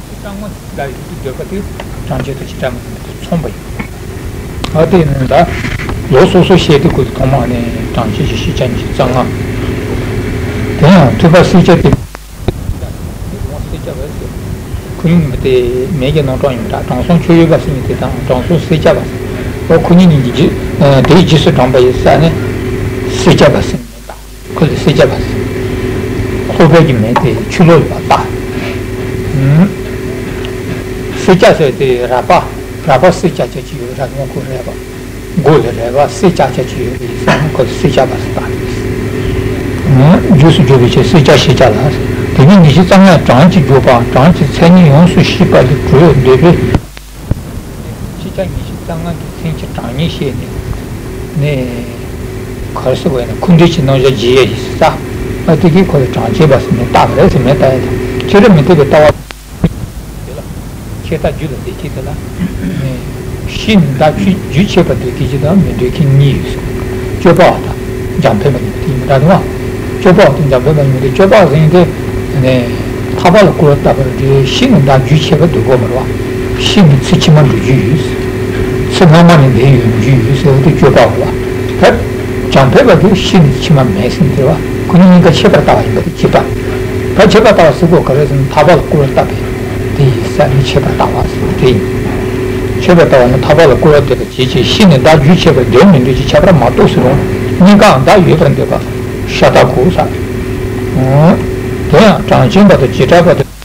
གཙང་མ་ལ་ཡོད་དུ་འདོད་པ་དེ་གྲངས་ཆེན་དང་བྱེ་བྲག་མ་ཡིན་པ་དེ་མཚོན་པ་ཡིན། ཨ་དེ་ནི་ད་ལོ་སོ་སོ་བཤད་དེ་དགོས་དུས་ཐོག་མ་ནས་གྲངས་ཆེན་གྱི་ཤེས་བྱ་ཉི་ཤུ་རྩ་ལྔ། དེ་ཡང་ཐོས་པ་སེལ་བྱ་དེ། ཁོ་ཉིད་ནི་དེ་མེད་ཀྱི་རྣམ་གྲངས་ཡིན་པ་འདྲ། དྲང་སྲོང་ཁྱོད་ཡོད་པ་ཟེར་ནས་དེ་དང་དྲང་སྲོང་སེལ་བྱ་བ་ཟེར། ཨོ་ཁོ་ཉིད་ནི་འཇིགས་དེའི་རྗེས་སུ་འབྲངས་པ་ཡིན་ས་ནས་སེལ་བྱ་བ་ཟེར་ནས་ད། ཁོ་ལ་སེལ་བྱ་བ་ཟེར། ཁོ་པའི་གི་མེད་དེ་ཆུ་ལོག་ཡོད་པ་ལྟ། སེལ་བྱ་ཟེར་དེ་རལ་པ། རལ་པ་སེལ་བྱ་བྱ་ཅི་ཡོད་ར་ངོ་ཁོ་རལ་པ། མགོ་ལ་རལ་པ་སེལ་བྱ་བྱ་ཅི་ཡོད་རེད་ཟེར་ན་ཁོ་ལ་སེལ་བྱ་བ་ཟེར་ད། རྗེས་སུ་འཇུག་པའི་ཕྱིར་སེལ་བྱ་ཤེས་བྱ་ལ། དེ་ནི་ཉི་ཤུ་རྩ་ལྔ་གྲངས་ཀྱི་འཇུག་པ་གྲངས་ཀྱི་མཚན་ཉིད་ཡོངས་སུ་ཤེས་པ་ལས་གྲོལ་འདོད་པས། ཤེས་བྱ་ཉི་ཤུ་རྩ་ལྔ་གི་མཚན་གྱི་གྲངས་སྙེད་བཤད་ནས་ནས། ག་རེ་ཟེར་བ་ཡིན་ན་ཁུ་འབྲས་ཀྱི་རྣམ་གཞག་བརྗོད་ཡས་ཡིན་ས། ཨ་དེ་གིས་ཁོ་ལ་གྲངས་ཅན་པ་ཟེར་ནས་བཏགས་པ་རེད་ཟེར་མེད་ལྟ་ཡས་དང་ཁྱེད་རང་མི་འཐད་པའི་ལྟ་བ། དེ་ལ་ཁྱད་རྟགས་རྒྱུ་ལ་འདོད་མཁན་དེ་ལ། ཤེས་ནས་བདག་རྒྱུ་རྒྱུ་བྱེད་པ་འདོད་མཁན་གཅིག་དང་མི་འདོད་མཁན་གཉིས་ཡོད་ཟེར། དཔྱོད་པ་བ་དང་འཇམ་དཔལ་བ་གཉིས་པོ་དེ་ཡིན་པ་འདྲ་འདུག་བ། དཔྱོད་པ་བ་དང་འཇམ་དཔལ་བ་གཉིས་པོ་དེ་དཔྱོད་པ་ཟེར་མཁན་དེ་ནས་ཐར་པ་ལ་བསྐུལ་བ་བཏབ་པ་དེ་ཤེས་ནས་བདག་རྒྱུ་བྱེད་པ་འདོད་དགོས་མ་རེད་བ། ཤེས་ནས་ཚེ་ཕྱི་མ་འགྲོ་རྒྱུ་ཡོད། ཚེ་སྔ་མ་ནས་འདིར་ཡོང་རྒྱུ་ཡོད་ཟེར་བ་དེ་དཔྱོད་པ་བ་ལ། ད་འཇམ་དཔལ་བ་དེ་ཤེས་ནས་ཕྱི་མ་མེད་ཟེར་མཁན་དེ་རེད་བ། ཁོ་གཉིས་གཉིས་ཀ་ཁྱད་པར་ལྟ་བ་ཡིན་པ་དེ་ཁྱད་པར། ད་ཁྱད་པར་ལྟ་བ་ཟེར་དགོས་ག་རེ་ཟེར་ན་ཐར་པ་ལ་བསྐུལ་བ་བཏབ་པས་དེ་ཡིན་ས་ནི་ཁྱད་པར་ལྟ་བ་ཟེར་དེ་ཡིན། ཁྱད་པར་ལྟ་བ་ནི་ཐར་པ་ལ་བསྐུལ་བ་འདོད་པ་བྱེད་ཅིང་ཤེས་ནས་བདག་རྒྱུ་བྱེད་པ་འདོད་མི་འདོད་ཀྱི་ཁྱད་པར་མ་རྟོགས་སུ་རུང་གཉིས་ཀའང་བདག་ཡོད་པར་འདོད་པ་ཤ་སྟག་གོ་ས། དེ་ཡང་གྲངས་ཅན་པ་དང་བྱེ་བྲག་པ་དང་།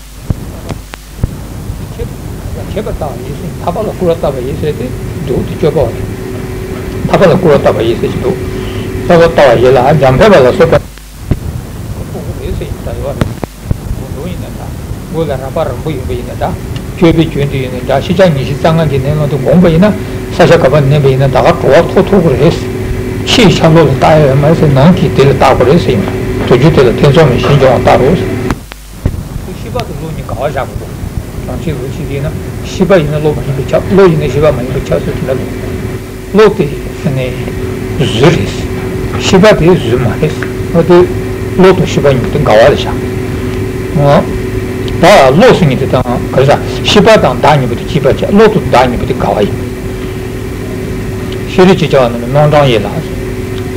ཁྱད་པར་ལྟ་བ་ཡིན་ཟེར་ཐར་པ་ལ་བསྐུལ་བ་བཏབ་པ་ཡིན་ཟེར་ཏེ་འདུག་དེ་དཔྱོད་པ་བ་རེད། ཐར་པ་ལ་བསྐུལ་བ་བཏབ་པ་ཡིན་ཟེར་གྱི་འདུག་ཐར་པ་ལྟ་བ་ཡིན་ལ་འཇམ་དཔལ་བ་ལ་སོགས་པ། ཁོ་ཁོ་རེད་ཟེར་ཡིན་ད་ཡོད་རེད། མགོ་འདོན་ཡིན་ན་འདྲ། མགོ་ལ་རལ་པ་རིང་པོ་ཡོད་པ་ཡིན་ན་འདྲ། སྤྱོད་པའི་རྒྱུན་དུ་ཡིན་ན་འདྲ། ཤེས་བྱ་ཉི་ཤུ་རྩ་ལྔ་གི་གནས་ལུགས་དེ་དགོངས་པ་ཡིན་ན་ས་ཆ་ག་པར་གནས་པ་ཡིན་ན་ད་ག་གྲོལ་བ་ཐོབ་ཐུབ་ཀྱི་རེད། ཕྱིའི་ཤར་ལོགས་ལ་བལྟ་ཡ་ཡོད་མ་རེད་ཟེར། ནང་གི་དེ་ལ་བལྟ་དགོས་རེད་ཟེར་ཡིན། དུས་རྒྱུན་དེ་ལ་ཐེ་ཚོམ་མེད་ཞེན་སྦྱོང་བ་ལྟ་རོགས་ཟེར། ཤེས་པ་དང་བློ་གཉིས་དགའ་བ་བཞག་དགོས། གྲངས་ཅན་བློ་ཤེས་ཀྱི་ན་ཤེས་པ་ཡིན་ན་བློ་མ་ཡིན་པ་ཆགས། བློ་ཡིན་ན་ཤེས་པ་མ་ཡིན་པ་ཆགས་ཟེར་དེ་འདྲ་ལོ། བློ་དེ་ནི་གཟུགས་རེད། ཤེས་པ་དེ་གཟུགས་མ་རེད། བློ་དེ་བློ་དང་ཤེས་པ་གཉིས་དེ་དགའ་བ་ལ་བཞག་ད་བློ་ཟེར་མཁན་དེ་དང་ག་རེ་ཟ། ཤེས་པ་དང་བདག་གཉིས་པོ་དེ་སྐྱིད་པ་བྱ། བློ་དང་བདག་གཉིས་པོ་དེ་དགའ་བ་ཡིན། ཤེས་རིག་ཅེས་བྱ་བ་ནི་རྣམ་གྲངས་ཡིན་ལ།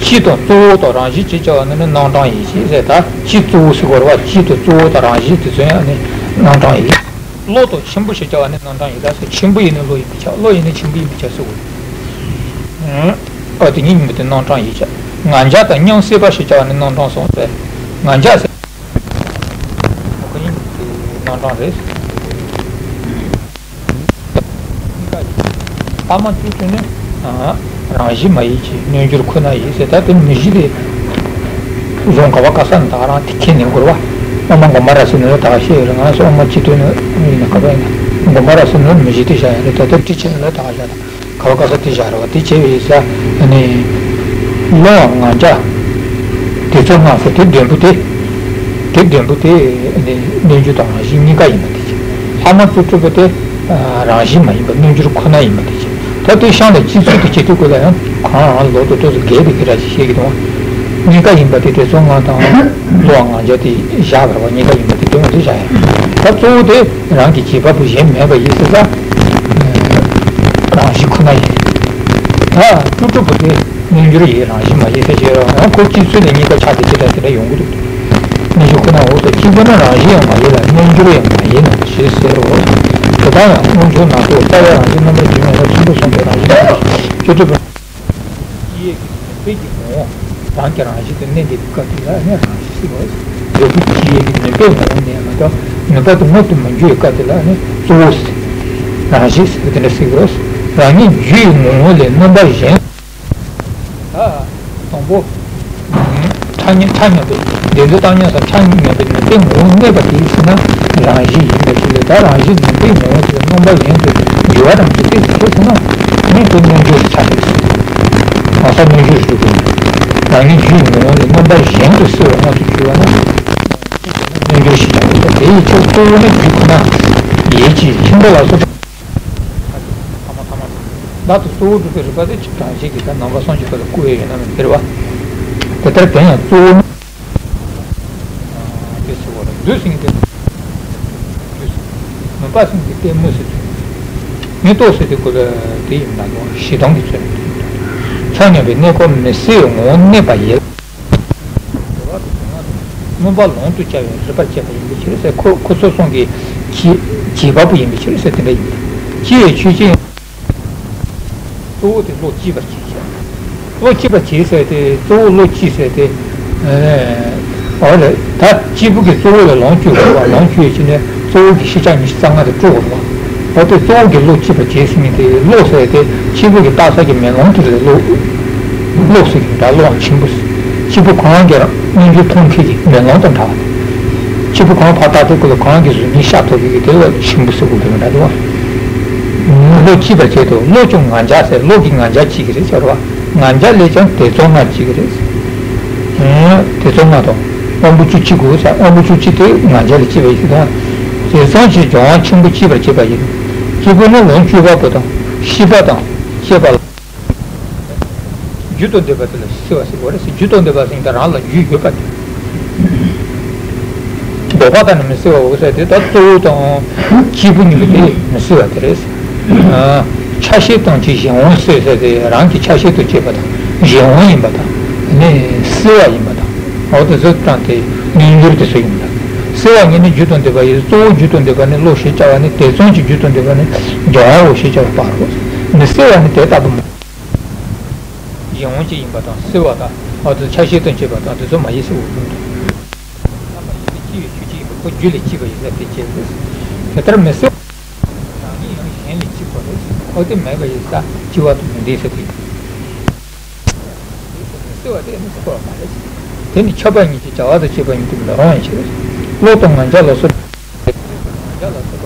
སྤྱི་དང་གཙོ་བོ་དང་རང་བཞིན་ཅེས་བྱ་བ་ནི་རྣམ་གྲངས་ཡིན་ཞེས་ཟེར། ད་སྤྱི་གཙོ་བོ་ཟེར་དགོས་རེད་བ། སྤྱི་དང་གཙོ་བོ་དང་རང་བཞིན་དེ་ཚོ་ཡང་ནི་རྣམ་གྲངས་ཡིན། བློ་དང་ཆེན་པོ་ཞེས་བྱ་བ་ནི་རྣམ་གྲངས་ཡིན་ལ་ཟེར། ཆེན་པོ་ཡིན་ན་བློ་ཡིན་པས་ཁྱབ། བློ་ཡིན་ན་ཆེན་པོ་ཡིན་པས་ཁྱབ་ཟེར་དགོས། ཨ་དེ་གཉིས་ཡིན་པ་དེ་རྣམ་གྲངས་ཡིན་ཁྱབ། ང་རྒྱལ་དང་མཉམ་བསྲེས་པ་ཞེས་བྱ་བ་ནི་རྣམ་གྲངས་སོང་ཟེར། ང་རྒྱལ་ཟེར། ཁོ་གཉིས་ཀྱི་རྣམ་གྲངས་རེད། ཐ་མ་བཅུ་དྲུག་ནི་རང་བཞིན་མ་ཡིན་གྱི་རྣལ་འབྱོར་ཁོ་ན་ཡིན་ཟེར། ད་དེ་མི་གཞི་དེ་གཞུང་ག་བ་ག་ས་ནས་ད་ག་རང་དེ་ཁས་ལེན་དགོས་རེད་བ། དབུ་མ་དགོངས་པ་རབ་གསལ་ནང་ལ་ད་ག་བཤད་ཡོད་རེད། ང་ཚོ་དབུ་མ་སྤྱི་དོན་ནང་ཡིན་ན་ག་བ་ཡིན་ན་དགོངས་པ་རབ་གསལ་ནང་ལ་མི་གཞི་དེ་བཞག་ཡོད་རེད། ད་ལྟ་ཊཱིཀ་ཆེན་ནང་ལ་ད་ག་བཞག་ད། ག་བ་ག་ས་དེ་བཞག་རེད་བ། དེ་བྱས་པའི་ས་ནི་བློའམ་ང་རྒྱལ། དེ་ཚོ་ལྔ་ས་དེ་བདུན་པོ་དེ། དེ་བདུན་པོ་དེ་ནི་རྣལ་འབྱོར་དང་རང་བཞིན་གཉིས་ཀ་ཡིན་པ་དེ་བྱས། ལྷག་མ་བཅུ་དྲུག་པོ་དེ་རང་བཞིན་མ་ཡིན་པ་རྣལ་འབྱོར་ཁོ་ན་ཡིན་པ་དེ་བྱས། ད་དེ་ཤང་ལ་སྤྱི་ཚོད་དུ་བྱེད་དུས་སྐོར་ལ་ཡང་གང་རང་ལོག་ཏུ་ཏོག་ཙམ་འགལ་བའི་སྐད་གྲགས་ཤིག་བཤད་ཀྱི་འདུག་གཉིས་ཀ་ཡིན་པ་དེ་དེ་ཚོ་ལྔ་དང་བློའམ་ང་རྒྱལ་དེ་བཞག་པ་རེད་བ། གཉིས་ཀ་ཡིན་པ་དེ་དོན་ང་ཚོས་བཞག་ཡ། ད་གཙོ་བོ་དེ་རང་གི་བྱེད་པ་པོ་གཞན་མེད་པ་ཡིན་ཟེར་ས། རང་བཞིན་ཁོ་ན་ཡིན། ད་བཅུ་དྲུག་པོ་དེ་རྣལ་འབྱོར་ཡིན་རང་བཞིན་མ་ཡིན་ཟེར་བྱས་རོགས། ཡང་ཁོ་སྤྱི་ཚོད་ནས་གཉིས་ཀ་ཆགས་ཏེ་ཅི་འདྲ་དེ་འདྲ་ཡོང་གི་འདུག་རྣལ་འབྱོར་ཁོ་ན་འོག་ཏུ་གཅིག་པ་ན་རང་བཞིན་ཡང་མ་ཡིན་ལ་རྣལ་འབྱོར་ཡང་མ་ཡིན་ནོ་ཞེས་ཟེར་རོ། དེ་དག་ཡང་སྔོན་འཇུག་ནང་དུ་རྩ་བའི་རང་བཞིན་རྣམ་པར་འབྱེད་མེད་པར་ཆེན་པོ་གསུངས་པའི་རང་བཞིན་བཅུ་དྲུག་པོ། སྐྱེ་ཡས་ཀྱི་ནུས་པའི་གི་ངོ་བོ་རང་གི་རང་བཞིན་དུ་གནས་འདི་སྐབས་དེ་ལ་ནི་རང་བཞིན་ཟེར་བ། འབྲས་བུ་སྐྱེ་ཡས་ཀྱི་ནུས་པའི་ངོ་བོ་ནས་མ་གཏོགས་ནུས་པ་དེ་མངོན་དུ་མི་འགྱུར་བའི་སྐབས་དེ་ལ་ནི་གཙོ་བོ་ཟེར། རང་བཞིན་ཟེར་དེ་འདྲ་ཟེར་དགོས། རང་ཉིད་རྒྱུ་ཡི་ངོ་བོ་ལས་རྣམ་པ་གཞན། ད་དང་པོ། ཐ་སྙད་ཐ་སྙད་དུ་བདེན་འཛིན་བཏང་སྙོམས་སམ་ཐ་སྙད་མིན་པའི་ནུས་པའི་ངོ་བོ་གནས་པ་དེའི་ཕྱིར་ན་རང་བཞིན་ཡིན་པའི་ཕྱིར་ལས། ད་རང་བཞིན་ནུས་པའི་ངོ་བོ་དེ་རྣམ་པ་གཞན་དུ་འགྱུར་བ་རང་གི་སྟེང་དུ་ཁྱེད་ཟེར་ན་ནི་དེ་རྣལ་འབྱོར་ཆགས་ཀྱི་རེད། གང་ཟག་རྣལ་འབྱོར་རིགས་ཀྱི་རང་ཉིད་རྒྱུ་ཡི་ངོ་བོ་ལས་རྣམ་པ་གཞན་དུ་གསལ་བའི་དབང་དུ་གྱུར་པ་ན་རྣལ་འབྱོར་ཞེས་བྱ་བ་དེ་ཡི་ཕྱིར་གཙོ་བོ་ནི་རྒྱུ་ཁོ་ན་ཡིད་ཀྱི་ཆེན་པོ་ལ་སོགས་པ། བདག་ཏུ་གཙོ་བོར་གྲུབ་པའི་རིག་པ་དེ་གྲངས་གཞི་གི་ད་ནང་པ་སངས་རྒྱས་པ་ལ་བསྐུར་བའི་ཡོད་ན་མི་འགལ་བ། དེ་ལྟར་དེ་ཡང་གཙོ་བོ་ནི། དེ་ཟེར་བ་ལ་འདུས་ཟིན་གྱི། མུན་པ་ཟིན་གྱི་ལྟད་མོ་ཟེར་དུས། མི་རྟོག་ཟེར་དུས་གོ་ལ་དེ་ཡིན་ན་ལོ་ཞེ་སྡང་གི་ཚོད། ཆ་མཉམ་པའི་གནས་སྐབས་མི་སྲིད་ངོ་བོ་གནས་པ་ཡིན། མུན་པ་ལོང་དུ་བྱ་བའི་རིག་པར་བྱེད་པ་ཡིན་པའི་ཕྱིར་ཟེར། ཁོ་ཁོ་ཚོ་གསུམ་གྱི་བྱེད་བྱེད་པ་པོ་ཡིན་པའི་ཕྱིར་ཟེར་དེ་འདྲ་ཡིན། ཅི་ཡི་ཆོས་ཅན། གཙོ་བོ་དེ་བློ་གཅིག་པར་བྱེད་ཅིང་། བློ་གཅིག་པར་བྱེད་ཟེར་ཏེ་གཙོ་བོ་བློ་གཅིག་ཟེར་ཏེ། ཨོ་ལེ། ད་གཅིག་པུ་གི་གཙོ་བོ་ལ་ལོངས་སྤྱོད་དགོས་པ། ལོངས་སྤྱོད་ཕྱིན་ནས་གཙོ་བོ་གི་ཤེས་བྱ་ཉི་ཤུ་རྩ་ལྔ་དེ་སྤྲོད་དགོས་པ། འོ་དེ་གཙོ་བོ་གི་བློ་གཅིག་པར་བྱེད་ཟེར་མཁན་དེ་བློ་ཟེར་ཏེ་གཅིག་པུ་གི་བཏགས་ས་གི་མེ་ལོང་དེ་ལ་བློ། བློ་ཟེར་གི་འདྲ། བློ་ཆེན་པོ་ཟེར། གཅིག་པུ་གང་གི་རང་སྙན་བརྒྱུད་མཐོང་མཁན་གྱི་མེ་ལོང་དང་འདྲ་བ་དེ། གཅིག་པུ་གང་ཕར་བཏགས་དེ་ཀུན་ལ་གང་གི་གཟུགས་བརྙན་ཤར་ཐུབ་པའི་གི་དེ་ལ་ཆེན་པོ་ཟེར་དགོས་གི་འདྲ་འདུག་བ། བློ་གཅིག་པར་བྱེད་དོ། བློ་ཀྱང་ང་རྒྱལ་ཟེར། བློ་གི་ང་རྒྱལ་གཅིག་གི་རེད་ཟེར་བ། ང་རྒྱལ་ལས་ཀྱང་ཐེ་ཚོམ་ལྔ་གཅིག་གི་རེད། ཨེ། ཐེ་ཚོམ་ལྔ་དང་། དབང་པོ་བཅུ་གཅིག་དགོས་ཟེར། དབང་པོ་བཅུ་གཅིག་དེ་ང་རྒྱལ་ལས་གཅིག་པ་ཡིན་ཟེར་དང་། དེ་ཙམ་གྱིས་སྦྱང་བ་ཆེན་པོ་སྐྱེད་པར་བྱེད་པ་ཡིན། སྐྱེས་བུ་ནི་ལོངས་སྤྱོད་པ་པོ་དང་ཤེས་པ་དང་བཅས་པ་ལ། རྒྱུ་དང་ལྡན་པ་དེ་ལ་སྲིད་པ་ཟེར་བ་རེད་ཟེར། རྒྱུ་དང་ལྡན་པ་ཟེར་ན་རང་ལ་རྒྱུ་ཡོད་པ་དེ། ལྡོག་པ་དང་ནི་མི་སྲིད་པའོ་ཟེར་དེ། ད་གཙོ་བོ་དང་སྐྱེས་བུ་གཉིས་པོ་དེ་མི་སྲིད་པ་དེ་རེད། ཨ། ཆ་ཤས་དང་གཅིག་གཞན་དབང་སྲིད་ཟེར་དེ་རང་གི་ཆ་ཤས་དང་བཅས་པ་དང་གཞན་དབང་ཡིན་པ་དང་ནི་སྲིད་པ་ཡིན་པ་དང་། འོ་དེ་ཚོ་དང་དེ་གཉིས་འགྱུར་དེ་ཚོ་ཡིན་པ་དང་། སྲིད་པ་གཉིས་ནི་རྒྱུ་དང་ལྡན་པ་ཡིན། གཙོ་བོ་རྒྱུ་དང་ལྡན་པ་ནི་བློ་ཞེས་བྱ་བ་ནི། དེ་ཙམ་གྱིས་རྒྱུ་དང་ལྡན་པ་ནི་སྦྱང་བའོ་ཞེས་བྱ་བ་པ་རོ། མི་སྲིད་པ་ནི་དེ་ལྟ་བུ་མ། གཞན་དབང་གཅིག་ཡིན་པ་དང་སྲིད་པ་དང་། འོ་དེ་ཆ་ཤས་དང་བཅས་པ་དང་དེ་ཚོ་མ་ཡིན་སྲིད་པ་ཡིན་ཏེ། རྣམ་པ་ཡིན་ཏེ་སྐྱེ་བའི་ཆོས་ཅན་ཡིན་པ། ཁོ་རྒྱུ་ལས་སྐྱེས་པ་ཡིན་ཟེར་དེ་བྱས་ཟེར། དེ་ལྟར་མི་སྲིད་པ། རང་ཉིད་ཡང་གཞན་ལས་སྐྱེས་པ་རེད། འོ་དེ་མེད་པ་ཡིན་ས་སྐྱེ་བ་དང་མི་ལྡན་ཟེར་དེ། མི་སྲིད་པ་དེ་ནི་སྲིད་པ་མ་རེད། དེ་ནི་ཁྱབ་པ་ཉིད་ཀྱི་བྱ་བ་དང་བཅས་པ་ཡིན་དུ་མི་རུང་བའི་ཕྱིར། བློ་དང་ང་རྒྱལ་ལ་སོགས། ང་རྒྱལ་ལ་སོགས་པ་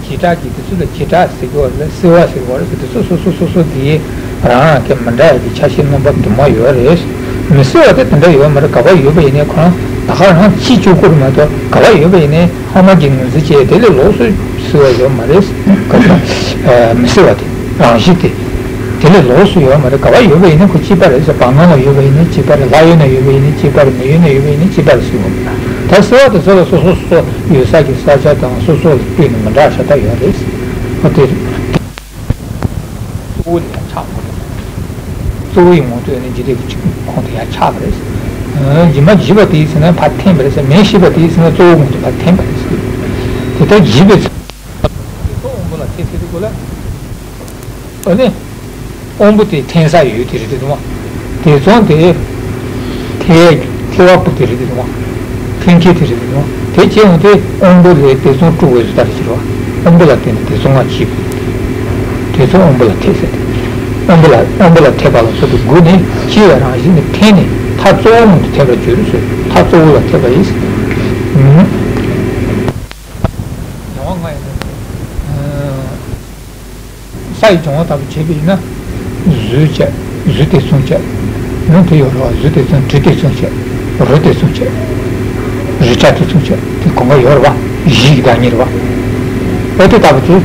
བྱེ་བྲག་གི་དེ་ཚོ་ལ་བྱེ་བྲག་ཟེར་གྱི་བ་ལ་སྲིད་པ་ཟེར་གྱི་བ་རེད་ཟེར། དེ་སོ་སོ་སོ་སོ་སོ་གི་རང་རང་གི་མི་འདྲ་བའི་ཆ་ཤས་རྣམ་པ་དུ་མ་ཡོད་རེད། མི་སྲིད་པ་དེ་དེ་འདྲ་ཡོད་མ་རེད། ག་པར་ཡོད་པ་ཡིན་ནའི་ཁོ་རང་ད་ག་རང་ཅི་བཅུག་དགོས་རེད་མ་གཏོགས། ག་པར་ཡོད་པ་ཡིན་ནའི་ཧ་མ་གི་ངོས་འཛིན་བྱས་དེ་ལས་ལོགས་སུ་སྲིད་པ་ཡོད་མ་རེད། ག་ས་མི་སྲིད་པ་དེ་རང་བཞིན་དེ། དེ་ལས་ལོགས་སུ་ཡོད་མ་རེད། ག་པར་ཡོད་པ་ཡིན་ན་ཁོ་གཅིག་པ་རེད་ཟེར། བར་སྣང་ལ་ཡོད་པ་ཡིན་ན་གཅིག་པ་རེད། ལྷ་ཡུལ་ན་ཡོད་པ་ཡིན་ན་གཅིག་པ་རེད། མི་ཡུལ་ན་ཡོད་པ་ཡིན་ན་གཅིག་པ་རེད་ཟེར་བ། ད་སྲིད་པ་དེ་ཚོ་ལ་སོ་སོ་སོ་སོ་ཡོད་ས་གི་ས་ཆ་དང་སོ་སོ་ལ་ལྟོས་ནས་མི་འདྲ་ཤ་སྟག་ཡོད་རེད། ཨོ་དེ་རེད། གཙོ་བོ་ལ་ཡང་ཆགས་པ་རེད། གཙོ་བོ་ཡི་ངོ་སྤྲོད་ནི་འཇིག་རྟེན་གྱི་ཁོངས་དུ་ཡང་ཆགས་པ་རེད། ཨ། སྦྱིན་པ་བགྱིས་པ་དེའི་ཚེ་ན་ཕར་འཐེན་པ་རེད་ཟེར། མེ་ཤི་པ་དེའི་ཚེ་ན་གཙོ་བོ་ངོས་སུ་ཕར་འཐེན་པ་རེད་ཟེར། དེ་ལྟར་བགྱིས་པའི་ཚེ། དེ་ཚོ་དབང་པོ་ལ་ཐེ་ཚེ་དུ་གོ་ལ། ཨ་ནི། དབང་པོ་དེ་འཐེན་ས་ཡོད་དེ་རེད་དེ་དུ་མ། དེ་ཚོ་དེ། ཐེ། ཐེ་བ་པོ་དེ་རེད་དེ་དུ་མ། འཐེན་མཁན་དེ་རེད་དེ་དུ་མ། དེ་བྱས་འོང་དེ་དབང་པོ་ལས་དེ་ཚོ་དཀྲུག་འོས་སུ་ལྟ་རེ་བྱེད་རོགས། དབང་པོ་ལ་བརྟེན་ནས་དེ་ཚོ་ང་བྱེད། དེ་ཚོ་དབང་པོ་ལ་ཐེ་ཟེར་ཏེ། དབང་པོ་ལ་དབང་པོ་ལ་ཐེ་བ་ལ་སོགས་པའི་སྒོ་ནས་སྐྱེ་བའི་རང་བཞིན་ནི་འཐེན་ནས་མཐའ་གཙོ་བོ་ངོས་སུ་ཐེ་བར་འགྱུར་ཟེར། མཐའ་གཙོ་བོ་ལ་ཐེ་བ་ཡིན། སྦྱང་བ་ལྔ་ཡིན་ན། ས་ཡི་སྦྱང་བ་ལྟ་བུ་བྱས་པ་ཡིན་ན། གཟུགས་བྱས། གཟུགས་ཐེ་ཚོམ་བྱས། ནི་དེ་ཡོད་རེད་བ། གཟུགས་ཐེ་ཚོམ། དྲི་ཐེ་ཚོམ་བྱས། རོ་ཐེ་ཚོམ་བྱས། རེག་བྱ་ཐེ་ཚོམ་བྱས། དེ་གང་ག་ཡོད་རེད་བ། གཞི་གི་བདག་ཉིད་རེད་བ། ཨོ་དེ་ལྟ་བུ་དེ།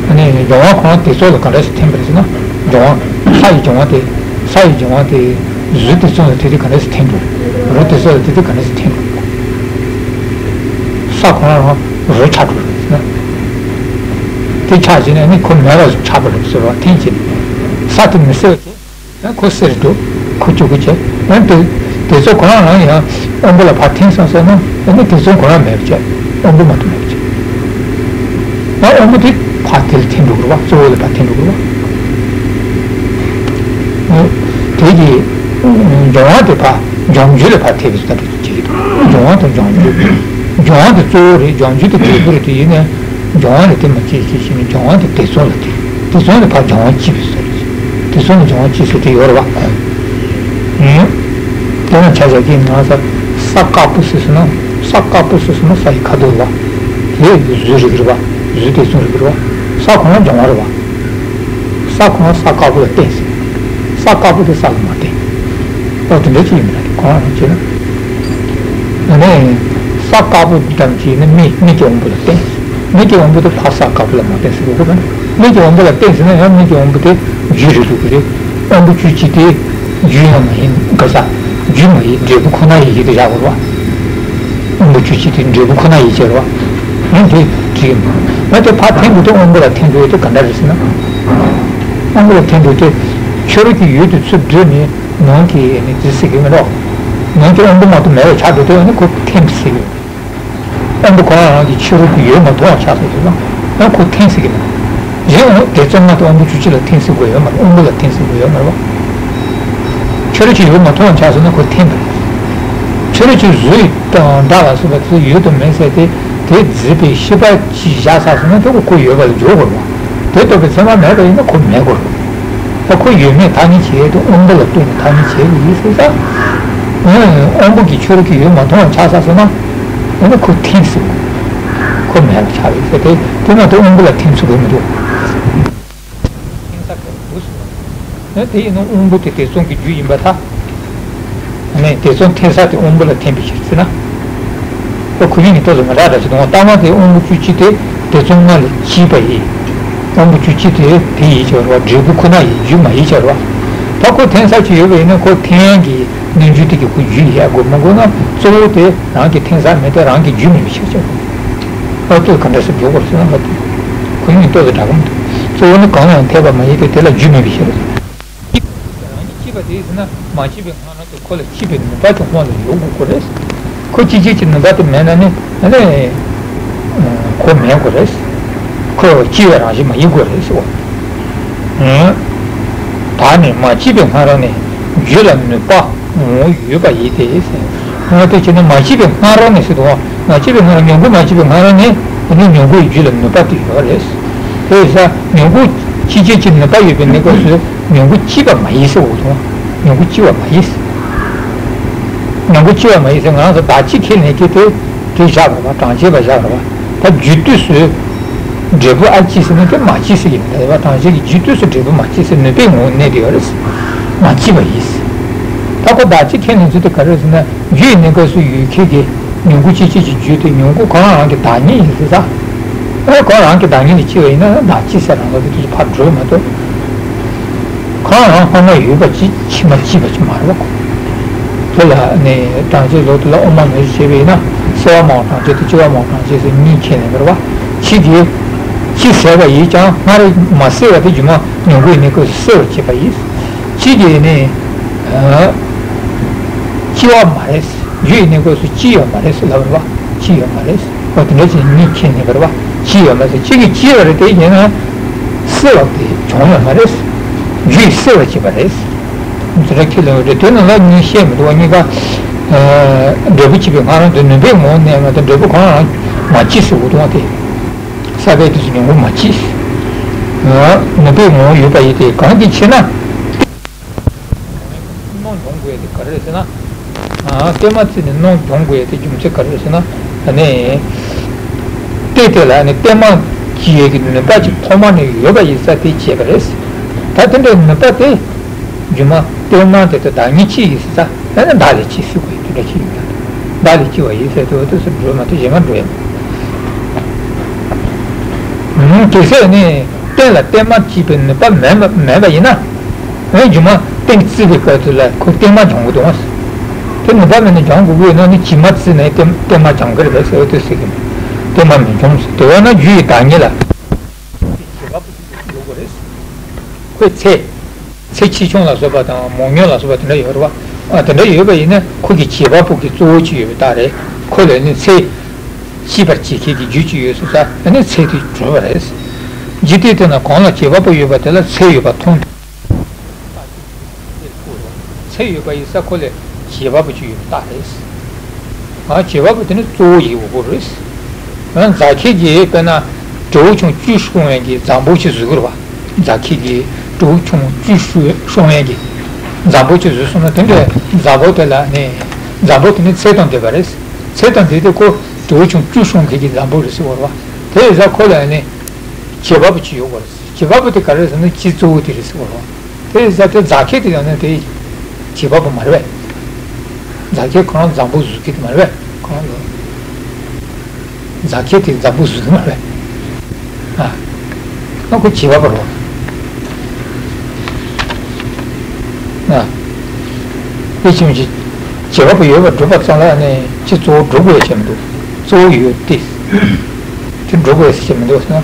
ཨ་ནི་སྦྱང་བ་ཁོ་རང་དེ་ཚོ་ལ་ག་འདྲ་ཞིག་འཐེན་པ་རེད་ཟེར་ན། སྦྱང་བ། ས་ཡི་སྦྱང་བ་དེ། ས་ཡི་སྦྱང་བ་དེ། གཟུགས་ཐེ་ཚོམ་ལ་དེ་དེ་ག་འདྲ་ཞིག་འཐེན་འགྲོ། རོ་ཐེ་ཚོམ་ལ་དེ་དེ་ག་འདྲ་ཞིག་འཐེན་འགྲོ། ས་ཁོ་རང་རང་རོ་ཆགས་འགྲོ་རེད་ཟེར་ན། དེ་ཆགས་བྱས་ནས་ནི་ཁོ་མེད་པ་ཆགས་པ་རེད་ཟེར་བ་འཐེན་བྱས་ནས། ས་དེ་མི་གསལ་བ་བྱས། ཡང་ཁོ་གསལ་འགྲོ། ཁོ་སྐྱུག་པོ་བྱས། ཡང་དེ་དེ་ཚོ་ཁོ་རང་རང་ཡང་དབང་པོ་ལ་ཕར་འཐེན་སོང་ཟེར་ན། ཡང་ནི་དེ་ཚོ་ཁོ་རང་མེད་པ་བྱས། དབང་པོ་མ་གཏོགས་མེད་པ་བྱས། ཡང་དབང་པོ་དེ་ཕར་དེ་ལ་འཐེན་འགྲོ་གི་རེད་བ། གཙོ་བོ་ལ་ཕར་འཐེན་འགྲོ་གི་རེད་བ། དེ་གི་སྦྱང་བ་དེ་ཕར་སྦྱང་རྒྱུ་ལ་ཕར་འཐེན་པའི་ལྟ་གྲུབ་ཅིག་རེད། སྦྱང་བ་དང་སྦྱང་རྒྱུ། སྦྱང་བ་དེ་གཙོ་བོ་རེད། སྦྱང་རྒྱུ་དེ་འབྲས་བུ་རེད། དེ་ཡིན་ནའི་སྦྱང་བ་ལ་དེ་མ་བྱེད་ཅེས་བྱས་ནས་སྦྱང་བ་དེ་དེ་ཚོ་ལ་དེ་དེ་ཚོ་ནི་ཕར་སྦྱང་བ་སྐྱིད་པའི་ཟེར་རེད། དེ་ཚོ་ནི་སྦྱང་བ་སྐྱིད་ཟེར་དེ་ཡོད་རེད་བ། ཡིན། དེ་ན་ཆ་བཞག་གི་ང་ས་ས་དཀར་པོ་ཟེར་སོང་ན། ས་དཀར་པོ་ཟེར་སོང་ན་ས་ཡི་ཁ་དོག་ལ། དེ་གཟུགས་རིག་རེད་བ། གཟུགས་དེ་ཚོ་རིག་རེད་བ། ས་ཁོ་ན་སྦྱང་བ་རེད་བ། ས་ཁོ་ན་ས་དཀར་པོ་ལ་བརྟེན་ཟེར། ས་དཀར་པོ་དེ་ས་ལ་མ་བརྟེན། ཨོ་དེ་འདྲ་ཅིག་ཡིན་པ་རེད། ཁོ་རང་བྱས་ན། ཨ་ནི། ས་དཀར་པོ་འདྲ་ཅིག་ཡིན་ན་མིག་མིག་གི་དབང་པོ་ལ་བརྟེན་ཟེར། མིག་གི་དབང་པོ་དེ་ཕར་ས་དཀར་པོ་ལ་མ་བརྟེན་ཟེར་གོ་གི་མ་རེད། མིག་གི་དབང་པོ་ལ་བརྟེན་ཟེར་ན་ཡང་མིག་གི་དབང་པོ་དེ་ རྒྱུ་རེད་འདུག་གི་རེད། དབང་པོ་བཅུ་གཅིག་དེ་རྒྱུ་ཡང་མ་ཡིན་ག་ས། རྒྱུ་མ་ཡིན་འབྲས་བུ་ཁོ་ན་ཡིན་ཞེས་དེ་བཞག་དགོས་རེད་བ། དབང་པོ་བཅུ་གཅིག་དེ་འབྲས་བུ་ཁོ་ན་ཡིན་ཟེར་བ། ཡང་དེ་འགྲིག་གི་མ་རེད། ང་དེ་ཕར་འཐེན་དགོས་དུས་དབང་པོ་ལ་འཐེན་དགོས་དེ་ག་འདྲ་རེད་ཟེར་ན། དབང་པོ་ལ་འཐེན་དགོས་དེ་ཕྱི་རོལ་གྱི་ཡུལ་དེ་ཚུར་བསྒྲིལ་ནས་ནང་གི་ནི་དེ་ཟེར་གི་མེད་རོགས། ནང་གི་དབང་པོ་མ་གཏོགས་མེད་པ་ཆགས་འགྲོ་དུས་ཨ་ནི་ཁོ་འཐེན་ཟེར་གི་ཡོད། དབང་པོ་ཁོ་རང་རང་གི་ཕྱི་རོལ་གྱི་ཡུལ་མ་མཐོང་བ་ཆགས་སོང་ཟེར་ན་ཡང་ཁོ་འཐེན་ཟེར་གི་མེད། གཞན་ཡང་དེ་ཙམ་མ་གཏོགས་དབང་པོ་བཅུ་གཅིག་ལ་འཐེན་ཟེར་དགོས་ཡོད་མ་རེད། དབང་པོ་ལ་འཐེན་ཟེར་དགོས་ཡོད་མ་རེད་བ། ཕྱི་རོལ་གྱི་ཡུལ་མ་མཐོང་བ་ཆགས་སོང་ན་ཁོ་འཐེན་པ་རེད། ཕྱི་རོལ་གྱི་གཟུགས་དང་སྒྲ་ལ་སོགས་པ་ཚོ་ཡོད་དུ་མེད་ཟེར་ཏེ་དེ་བརྫིས་པའི་ཤེས་པ་ཅིག་བཞག་ཚར་སོང་ན་དེ་ཁོ་ཁོ་ཡོད་པ་ལ་འཇོག་དགོས་རེད་བ། དེ་ལྟ་བུའི་ཚད་མ་མེད་པ་ཡིན་ན་ཁོ་མེད་དགོས་རེད། ད་ཁོ་ཡོད་མེད་ཐ་སྙད་བྱེད་ཡས་དེ་དབང་པོ་ལ་ལྟོས་ནས་ཐ་སྙད་བྱེད་དགོས་ཡིན་ཟེར་ས། དབང་པོ་གི་ཕྱི་རོལ་གྱི་ཡུལ་མ་མཐོང་བ་ཆགས་ཚར་སོང་ན། ཨ་ནི་ཁོ་འཐེན་ཟེར། ཁོ་མེད་པ་ཆགས་ཡོད་ཟེར་ཏེ་དེ་མ་གཏོགས་དབང་པོ་ལ་འཐེན་ཚུགས་ཀྱི་མི་འདུག་འཐེན་ས་ག་རེ་འདུག་ཟེར་ན། དེ་ཡིན་ན་དབང་པོ་དེ་དེ་ཙམ་གྱི་རྒྱུ་ཡིན་པར་ཐལ། ཨ་ནི་དེ་ཙམ་འཐེན་ས་དེ་དབང་པོ་ལ་འཐེན་པའི་ཕྱིར་ཟེར་ན། ཁོ་ཁོ་ཡིན་ནི་ཏོག་ཙམ་མི་འདྲ་འདྲ་ཞིག་འདུག་ལྟ་བ་དེ་དབང་པོ་བཅུ་གཅིག་དེ་དེ་ཙམ་ལྔ་ལས་སྐྱེས་པ་ཡིན། དབང་པོ་བཅུ་གཅིག་དེ་དེ་ཡིན་ཟེར་བ་འབྲས་བུ་ཁོ་ན་ཡིན་རྒྱུ་མ་ཡིན་ཟེར་བ། ད་ཁོ་འཐེན་ས་ཅིག་ཡོད་པ་ཡིན་ན་ཁོ་འཐེན་གྱི་རྣལ་འབྱོར་དེ་གི་ཁོ་རྒྱུ་ཡིན་ཡ་དགོས་མ་དགོས་ན་གཙོ་བོ་དེ་རང་གི་འཐེན་ས་མེད་དེ་རང་གི་རྒྱུ་མེད་པའི་ཕྱིར་ཟེར། ཨ་ཏོ་ག་འདྲ་སེ་འཇོག་དགོས་ཟེར་ན་ལ་དེ་ཁོ་ཡིན་ཏོག་ཙམ་འདྲ་གི་མི་འདུག་གཙོ་བོ་ནི་གང་ལ་ཡང་འཐད་པ་མ་ཡིན་པས་དེ་ལ་རྒྱུ་མེད་པའི་ཕྱིར། རང་ཉིད་སྐྱེས་པ་དེ་ཟེར་ན་མ་སྐྱེས་པའི་སྔ་རང་དུ་ཁོ་ལ་སྐྱེས་པའི་ནུས་པ་ཀྱང་ཁོང་ལ་ཡོད་དགོས་ཀྱི་རེད། ཁོ་སྐྱེ་བྱེད་ཀྱི་ནུས་པ་དེ་མེད་ན་ནི་ཨ་ནི་ཁོ་མེད་དགོས་རེད། ཁོ་སྐྱེ་བའི་རང་བཞིན་མ་ཡིན་དགོས་རེད་ཟེར་བ། ད་ནི་མ་སྐྱེས་པའི་སྔ་རང་ནས་རྒྱུད་ལ་ནུས་པ་ངོ་བོ་ཡོད་པ་ཡིན་ཏེ། ངོ་དེ་བྱས་ན་མ་སྐྱེས་པའི་སྔ་རང་ནས་ཟེར་དུས་མ་སྐྱེས་པའི་སྔ་རང་མྱུ་གུ་མ་སྐྱེས་པའི་སྔ་རང་ནས་ཨ་ནི་མྱུ་གུའི་རྒྱུད་ལ་ནུས་པ་དེ་ཡོད་རེད། དེ་ཡིན་ཙང་མྱུ་གུ་སྐྱེ་བྱེད་ཀྱི་ནུས་པ་ཡོད་པའི་གནས་སྐབས་སུ་མྱུ་གུ་སྐྱེས་པ་མ་ཡིན་ཟེར་འོ་དང་། མྱུ་གུ་སྐྱེ་བ་མ་ཡིན་ཟེར། མྱུ་གུ་སྐྱེ་བ་མ་ཡིན་ཟེར་ང་རང་ཚོ་བདག་གཅིག་ཁས་ལེན་གྱི་དེ་དེ་བཞག་པ་རེད་བ། གྲངས་ཅན་པ་བཞག་པ་རེད་བ། ད་རྒྱུ་དུས་སུ་འབྲས་བུ་ཨ་སྐྱེས་ཟེར་ན་དེ་མ་སྐྱེས་ཟེར་གྱི་མི་འདུག་བ། གྲངས་ཅན་གྱི་རྒྱུ་དུས་སུ་འབྲས་བུ་མ་སྐྱེས་ཟེར་ནུས་པའི་ངོ་བོ་གནས་བསྡད་ཡོད་རེད་ཟེར། མ་སྐྱེས་པ་ཡིན་ཟེར། ད་ཁོ་བདག་གཅིག་ཁས་ལེན་ཚུལ་དེ་ག་རེ་རེད་ཟེར་ན་རྒྱུ་ཡི་གནས་སྐབས་སུ་ཡོད་མཁན་གྱི་མྱུ་གུ་སྐྱེད་བྱེད་ཀྱི་རྒྱུ་དེ་མྱུ་གུ་ཁོ་རང་རང་གི་བདག་ཉིད་ཡིན་ཟེར་ས། ཨ་ཁོ་རང་གི་བདག་ཉིད་ལ་སྐྱེ་བ་ཡིན་ན་བདག་གཅིག་ཟེར་རང་ལ་དེ་དུས་ཕར་འགྲོ་མ་གཏོགས། ཁོ་རང་སྔོན་མ་ཡོད་པ་ཅིག་ཕྱི་མ་སྐྱེས་པ་ཅིག་མ་རེད་པ། དེ་ལ་ནི་གྲངས་ཅན་ལོ་དེ་ལ་དབུ་མ་ནོར་བྱས་པ་ཡིན་ན་སེལ་བ་མང་བ་གྲངས་ཅན་དང་སྐྱེ་བ་མང་བ་གྲངས་ཅན་ཟེར་གཉིས་ཁས་ལེན་པ་རེད་པ། གཅིག་གིས་གཅིག་ཟེར་བ་ཡིན་ཀྱང་སྔར་མ་སེལ་བ་དེ་རྗེས་མ་མྱུ་གུའི་གནས་སྐབས་སུ་སེལ་བར་བྱེད་པ་ཡིན། གཅིག་གིས་ནི་ཨ་སྐྱེ་བ་མ་རེད། རྒྱུ་ཡི་གནས་སྐབས་སུ་སྐྱེ་ཡོད་མ་རེད་ཟེར་ལབ་པ་རེད་པ། སྐྱེ་ཡོད་མ་རེད། འོ་དེ་འདྲ་ཅིག་གཉིས་ཁས་ལེན་པ་རེད་པ། སྐྱེ་ཡོད་མ་རེད། གཅིག་གིས་སྐྱེ་ཡོད་རེད་དེ་ཡིན་ན་སེལ་བ་དེ་བྱུང་ཡོད་མ་རེད། རྒྱུ་ཡིས་སེལ་བར་བྱེད་པ་རེད། དེ་འདྲ་ཁས་ལེན་པ་རེད། དེ་ནང་ལ་གཉིས་བཤད་མི་འདུག་པ། གཉིས་ཀ་འབྲས་བུ་སྐྱེས་པའི་སྔ་རང་དུ་ནུས་པའི་ངོ་བོ་གནས་མ་གཏོགས་འབྲས་བུ་ཁོ་རང་མ་སྐྱེས་ཟེར་འོ་དུང་བ་དེ། ས་པའི་དུས་སུ་མྱུ་གུ་མ་སྐྱེས། ནུས་པའི་ངོ་བོ་ཡོད་པ་ཡིན་ཏེ། གང་གི་ཕྱིར་ན། སྣང་སྦྱོང་དགོས་ཡ་དེ་ག་རེ་རེད་ཟེར་ན། ཨ་གཏན་མ་བརྩིས་ནས་སྣང་སྦྱོང་དགོས་ཡ་དེ་རྒྱུ་མཚན་ག་རེ་རེད་ཟེར་ན། ཨ་ནི། རྟེན་དེ་ལ་ནི་གཏན་མ་བྱེད་ཡས་ཀྱི་ནུས་པ་ཅིག་ཐོག་མ་ནས་ཡོད་པ་ཡིན་ས་དེ་བྱས་པ་རེད། ད་དེ་འདྲའི་ནུས་པ་དེ་རྒྱུ་མ་གཏན་མ་དེ་དང་བདག་ཉིད་གཅིག་ཡིན་ཟེར་ས། ཨ་ནི་བདག་ལས་སྐྱེས་ཟེར་དགོས་ཡ་དེ་འདྲ་ཅིག་ཡིན་ད། བདག་ལས་སྐྱེ་བ་ཡིན་ཟེར་དུས་དེ་སུ་འགྲོ་མ་ཐུབ་གཞན་མ་འགྲོ་ཡ་མེད། དེ་ཟེར་ནས་གཏན་ལ་གཏན་མ་བྱེད་པའི་ནུས་པ་མེད་པ་མེད་པ་ཡིན་ན། ཨེ་རྒྱུ་མ་གཏན་བརྩིས་པའི་སྐབས་དེ་ལ་ཁོ་གཏན་མ་སྦྱོང་གི་འདུག་བ། དེ་ནུས་པ་མེད་ན་སྦྱང་དགོས་ཀྱི་ཡོད་ན་ནི་བྱེད་མ་བརྩིས་ནས་གཏན་གཏན་མ་སྦྱང་གི་རེད་པས་ཟེར་བ་དེ་ཟེར་གི་མེད། གཏན་མ་མི་སྦྱོང་ཟེར། དེ་བས་ན་རྒྱུ་ཡི་བདག་ཉིད་ལ། བྱེད་པ་པོ་ཞིག་ཡོད་དགོས་རེད། ཁོའི་ཚེ། ཚེ་ཆེ་ཆུང་ལ་སོགས་པ་དང་མང་ཉུང་ལ་སོགས་པ་དེ་འདྲ་ཡོད་རེད་བ། ཨ་དེ་འདྲ་ཡོད་པ་ཡིན་ན་ཁོ་གི་བྱེད་པ་པོ་གི་གཙོ་བོ་ཅིག་ཡོད་པའི་རྟགས་རེད། ཁོ་ལ་ནི་ཚེ། སྐྱེད་པར་བྱེད་མཁན་གྱི་རྒྱུ་ཅིག་ཡོད་ཟེར་ས་ཨ་ནི་ཚེ་དེ་གྲུབ་པ་རེད། འཇིག་རྟེན་དེ་ན་གང་ལ་བྱེད་པ་པོ་ཡོད་པ་དེ་ལ་ཚེ་ཡོད་པ་མཐོང་། ཚེ་ཡོད་པ་ཡིན་ས་ཁོ་ལ་བྱེད་པ་པོ་ཅིག་ཡོད་པའི་རྟགས་རེད། ང་བྱེད་པ་པོ་དེ་ནི་གཙོ་བོ་ཡིན་དགོས་རེད། ང་རྫ་མཁན་གྱིས་དཔེར་ན་བྲེའུ་ཆུང་བཅུ་སྲུང་བའི་གི་རྫ་འབོ་ཅིག་བཟོས་ཀྱི་རེད་བ། རྫ་མཁན་གྱིས་བྲེའུ་ཆུང་བཅུ་སྲུང་སྲུང་བའི་གི་རྫ་འབོ་ཅིག་བཟོས་སོང་ན་དེ་འདྲའི་རྫ་འབོ་དེ་ལ་ནི་རྫ་འབོ་དེ་ནི་ཚེ་དང་ལྡན་པ་རེད། ཚེ་དང་ལྡན་ཏེ་ཁོ་བྲེའུ་ཆུང་བཅུ་སྲུང་མཁན་གྱི་རྫ་འབོ་རེད་ཟེར་བ་རེད་བ། དེ་ཡིན་ཙང་ཁོ་ལ་ནི་བྱེད་པ་པོ་ཅིག་ཡོད་དགོས་རེད། བྱེད་པ་པོ་དེ་ག་རེ་རེད་ཟེར་ན་སྤྱི་གཙོ་བོ་དེ་རེད་ཟེར་བ་རེད་བ། དེ་ཡིན་ཙང་དེ་རྫ་མཁན་དེ་ཡང་ན་དེ་བྱེད་པ་པོ་མ་རེད་པས། རྫ་མཁན་ཁོ་རང་རྫ་འབོ་བཟོ་མཁན་དེ་མ་རེད་པས། ཁོ་རང་ལ་རྫ་མཁན་དེ་རྫ་འབོ་བཟོ་མཁན་མ་རེད་པས། ཨ། ཨ་ཁོ་བྱེད་པ་པོ་རེད་བ། ན། དེ་ཕྱིན་ཅི། བྱེད་པ་པོ་ཡོད་པར་སྒྲུབ་པ་ཙམ་ལ་ནི་ཅི་གཙོ་བོ་སྒྲུབ་དགོས་ཡ་ཅི་མི་འདུག་གཙོ་བོ་ཡོད་དེ། དེ་སྒྲུབ་དགོས་ཡ་ཅི་མི་འདུག་ཟེར་ན།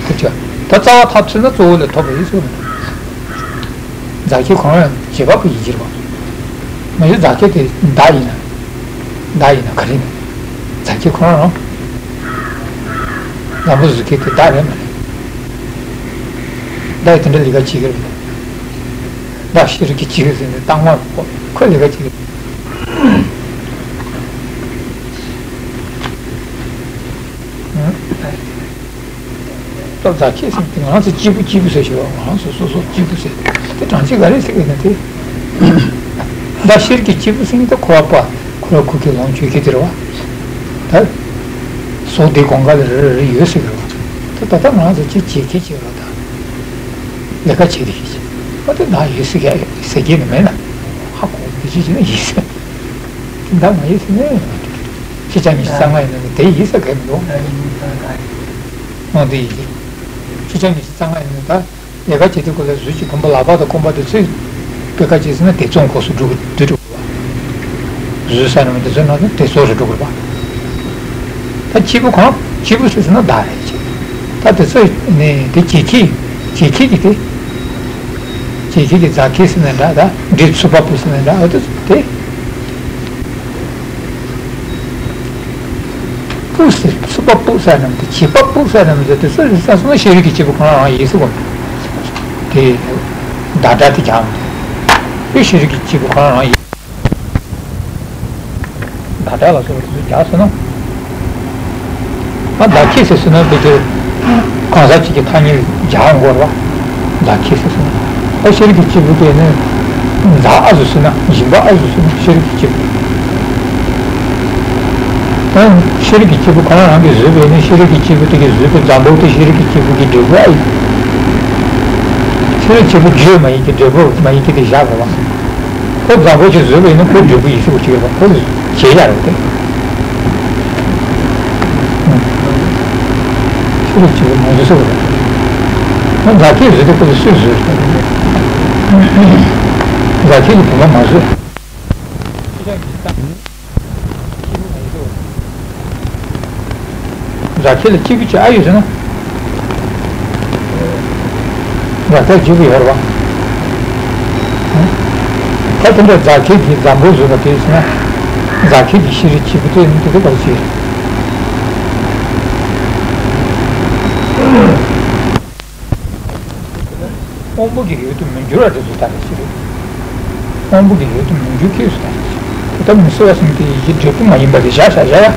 དེ་ཆ། ད་རྩ་བ་ཐག་ཆོད་ན་གཙོ་བོ་ལས་ཐོབ་པ་ཡིན་ཟེར་བ་མི་འདུག་རྫ་ཁྱི་གང་ཡང་བྱེད་པ་པོ་ཡིན་གྱི་རེད་བ། མ་གཞི་རྫ་ཁྱི་དེ་མདའ་ཡིན་ན། མདའ་ཡིན་ན་ག་རེ་ཡིན་ན། རྫ་ཁྱི་ཁོ་རང་རང་། འཛམ་བུ་གཟུགས་ཁྱི་དེ་མདའ་རེད་མ་རེད། མདའ་ཡི་དེ་འདྲ་ལས་ཀ་བྱེད་ཀྱི་རེད། མདའ་ཤེས་རིག་གི་ཅི་ཡོད་ཟེར་ནས་བཏང་བ་ཁོ་ཁོ་ལས་ཀ་བྱེད་ཀྱི་རེད། སྟོབས་རྫ་ཁྱི་ཟེར་དེ་ང་རང་ཚོ་སྐྱིད་པོ་སྐྱིད་པོ་ཟེར་ཞིག་ང་རང་ཚོ་སོ་སོ་སྐྱིད་པོ་ཟེར། དེ་གྲངས་ཅི་ག་རེ་ཟེར་གི་ན་དེ། མདའ་ཤེས་རིག་གི་སྐྱིད་པོ་ཟེར་ནི་དེ་ཁོ་བ་པ་ཁོ་ར་ཁུ་ཁི་ལོངས་སྤྱོད་ཀྱི་དེ་རེད་བ། ད། ཟོག་དེ་གོང་ཁ་ལ་རེ་རེ་རེ་ཡོད་ཟེར་གི་རེད་བ། ད་ད་ལྟ་ང་རང་ཚོ་ཅི་བྱེད་ཁྱི་བྱེད་ར་ད། ལས་ཀ་བྱེད་དེ་ཤི་ཆེ། ཨ་དེ་ན་ཡོད་ཟེར་གི་ཟེར་གི་ནི་མེད་ན། ཧ་གོ་དེ་ཅི་བྱེད་ན་ཡིན་ཟེར། དེ་འདྲ་མ་ཡིན་ཟེར་ནས། ཕྱི་ཆ་ཉི་ཤུ་རྩ་ལྔ་ཡིན་ན་དེ་ཡིན་ཟེར་གི་མི་འདུག་ཨང་དེ་ཡིན་གྱི། ཕྱི་ཆ་ཉི་ཤུ་རྩ་ལྔ་ཡིན་ན་ད། ལས་ཀ་བྱེད་དུས་སྐབས་ལ་གཟུགས་ཀྱི་བུམ་པ་ལག་པ་དང་རྐང་པ་དེ་ཚོས་སྤེལ་ཀ་བྱས་ཟིན་ན་དེ་ཙོང་ཁོག་སུ་འགྲོ་གི་འདུག་གཟུགས་ས་རྣམས་དེ་ཚོའི་ནང་དུ་དེ་ཚོ་རུ་འགྲོ་དགོས་པ། ད་སྐྱེས་བུ་གང་སྐྱེས་བུ་ཟེར་ཟིན་ན་བདག་རེད་ཅེས། ད་དེ་ཚོ་ནི་དེ་བྱེད་ཁྱི་བྱེད་ཁྱི་གི་དེ། བྱེད་ཁྱི་གི་རྫ་ཁྱི་ཟེར་ན་འདྲ། ད་འདྲེ་ཚུགས་པ་པོ་ཟེར་ན་འདྲ། འོ་དེ་ཚོ་དེ། སྤུ་ཟེར་ཚུགས་པ་སྤུ་ཟེར་རྣམས་དེ་བྱེད་པ་སྤུ་ཟེར་རྣམས་ཟེར་དེ་སུ་རེད་ཟེར་སོང་ན་ཤེས་རིག་གི་སྐྱེས་བུ་གང་རང་ཡིན་ཟེར་བ། དེ་བདག་སྒྲ་དེ་སྦྱངས་ཏེ། དེ་ཤེས་རིག་གི་སྐྱེས་བུ་གང་རང་ཡིན། བདག་སྒྲ་ལ་སོགས་པ་དེ་ཚོ་སྦྱངས་སོང་ན། ཨ་བདག་ཁྱི་ཟེར་སོང་ན་དེ་དེར་གང་ཟག་གཅིག་གི་ཐ་སྙད་སྦྱང་དགོས་རེད་བ། བདག་ཁྱི་ཟེར་སོང་ན། ཨ་ཤེས་རིག་གི་སྐྱེས་བུ་དེ་ནི་བདག་ཨ་ཟེར་སོང་ན་སྦྱིན་པ་ཨ་ཟེར་སོང་ན་ཤེས་རིག་གི་སྐྱེས་བུ། ཨ་ཤེས་རིག་གི་སྐྱེས་བུ་གང་རང་གིས་བཟོས་པས་ནི་ཤེས་རིག་གི་སྐྱེས་བུ་དེ་གིས་བཟོས་པའི་འཛམ་བུ་དེ་ཤེས་རིག་གི་སྐྱེས་བུ་གི་འབྲས་བུ་ཨ་ཡིན། ཤེས་རིག་སྐྱེས་བུ་བརྗོད་མ་ཡིན་གྱི་འབྲས་བུ་མ་ཡིན་གྱི་དེ་བཞག་དགོས་པ། ཁོ་འཛམ་བུ་ཅིག་བཟོས་པས་ནི་ཁོའི་འབྲས་བུ་ཡིན་ཟེར་བ་ཅིག་ཡོད་པ་ཁོ་བྱེད་ཡ་རེད་དེ། ཤེས་རིག་སྐྱེས་བུ་མ་བཟོས་ཟེར་བ་རེད། ང་རྫ་ཁྱི་བཟོས་དེ་ཁོ་ལ་སུས་བཟོས་རེད། རྫ་ཁྱི་གི་བུ་མ་མ་བཟོས། རྫ་ཁྱི་ལ་སྐྱེས་བུ་ཅི་ཨ་ཡོད་ཟེར་ན། རྫ་ཁྱི་སྐྱེས་བུ་ཡོད་རེད་བ། ད་དེ་འདྲ་རྫ་ཁྱི་གིས་འཛམ་བུ་བཟོས་པ་དེ་ཟེར་ན། རྫ་ཁྱི་གི་ཤེས་རིག་སྐྱེས་བུ་དེ་ནི་དེ་དེ་བར་བྱེད། དབང་པོ་གི་ཡུལ་དུ་མི་འགྱུར་བ་དེ་ཚོ་ལྟ་རེ་ཞིག་རེད། དབང་པོ་གི་ཡུལ་དུ་མི་འགྱུར་ཁྱེད་སུ་ལྟ་རེ་ཞིག་རེད། དེ་ལྟར་མི་སྲིད་པ་ཟེར་ནི་དེ་ཡི་གེ་འབྲས་བུ་མ་ཡིན་པ་དེ་བཞག་བཞག་བཞག་ཡ།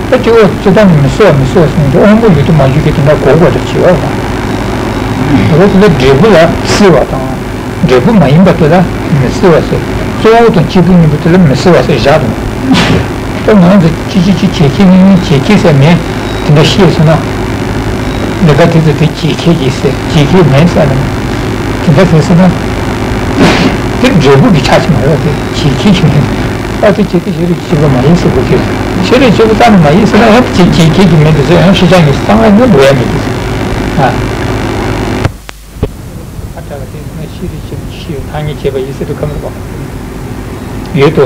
ད་སྐྱེ་བོ་སྤྱིར་བཏང་ནི་མི་སྲིད་པ་མི་སྲིད་པ་ཟེར་ནི་དེ་དབང་པོ་ཡུལ་དུ་མ་འགྱུར་གྱི་དེ་འདྲ་གོ་དགོས་རེད་བྱེད་པ་དང་། དེ་ལྟར་འབྲས་བུ་ལ་སྲིད་པ་དང་། འབྲས་བུ་མ་ཡིན་པ་དེ་ལ་མི་སྲིད་པ་ཟེར། གཙོ་བོ་དང་སྐྱེས་བུ་གཉིས་པོ་དེ་ལ་མི་སྲིད་པ་ཟེར་བཞག་དང་། ད་ང་ཚོ་ཅི་ཅི་ཅི་བྱེད་ཁྱེད་ནི་བྱེད་ཁྱེད་ཟེར་མེད་དེ་འདྲ་ཤེས་སོང་ན། ལས་ཀ་དེ་ཚོ་དེ་བྱེད་ཁྱེད་ཀྱིས་ཟེར་བྱེད་ཁྱེད་མེད་ཟེར་ན། དེ་འདྲ་ཟེར་སོང་ན། དེ་འབྲས་བུ་གི་ཆ་ཞིག་མ་རེད་དེ་བྱེད་ཁྱེད་ཀྱི་མེད། ཨ་དེ་བྱེད་དེ་ཤེས་རིག་སྐྱེས་བུ་མ་ཡིན་ཟེར་དགོས་ཀྱི། ཤེས་རིག་སྐྱེས་བུ་ཙམ་མ་ཡིན་ཟེར་ན་ཡང་བྱེད་བྱེད་ཁྱེད་ཀྱི་མེད་དེ་ཚོ་ཡང་ཤེས་བྱ་ངེས་གསང་བའི་ནི་འགྲོ་ཡ་མེད་དེ་ཟེར། ཨ། ཁ་བྲལ་བ་དེ་ནི་ཤེས་རིག་ཆེན་པོ་ཤེས་པའི་ཐ་སྙད་བྱེད་པ་ཡིན་ཟེར་དུས་ཁ་མི་ལོག་ཡོད་དོ།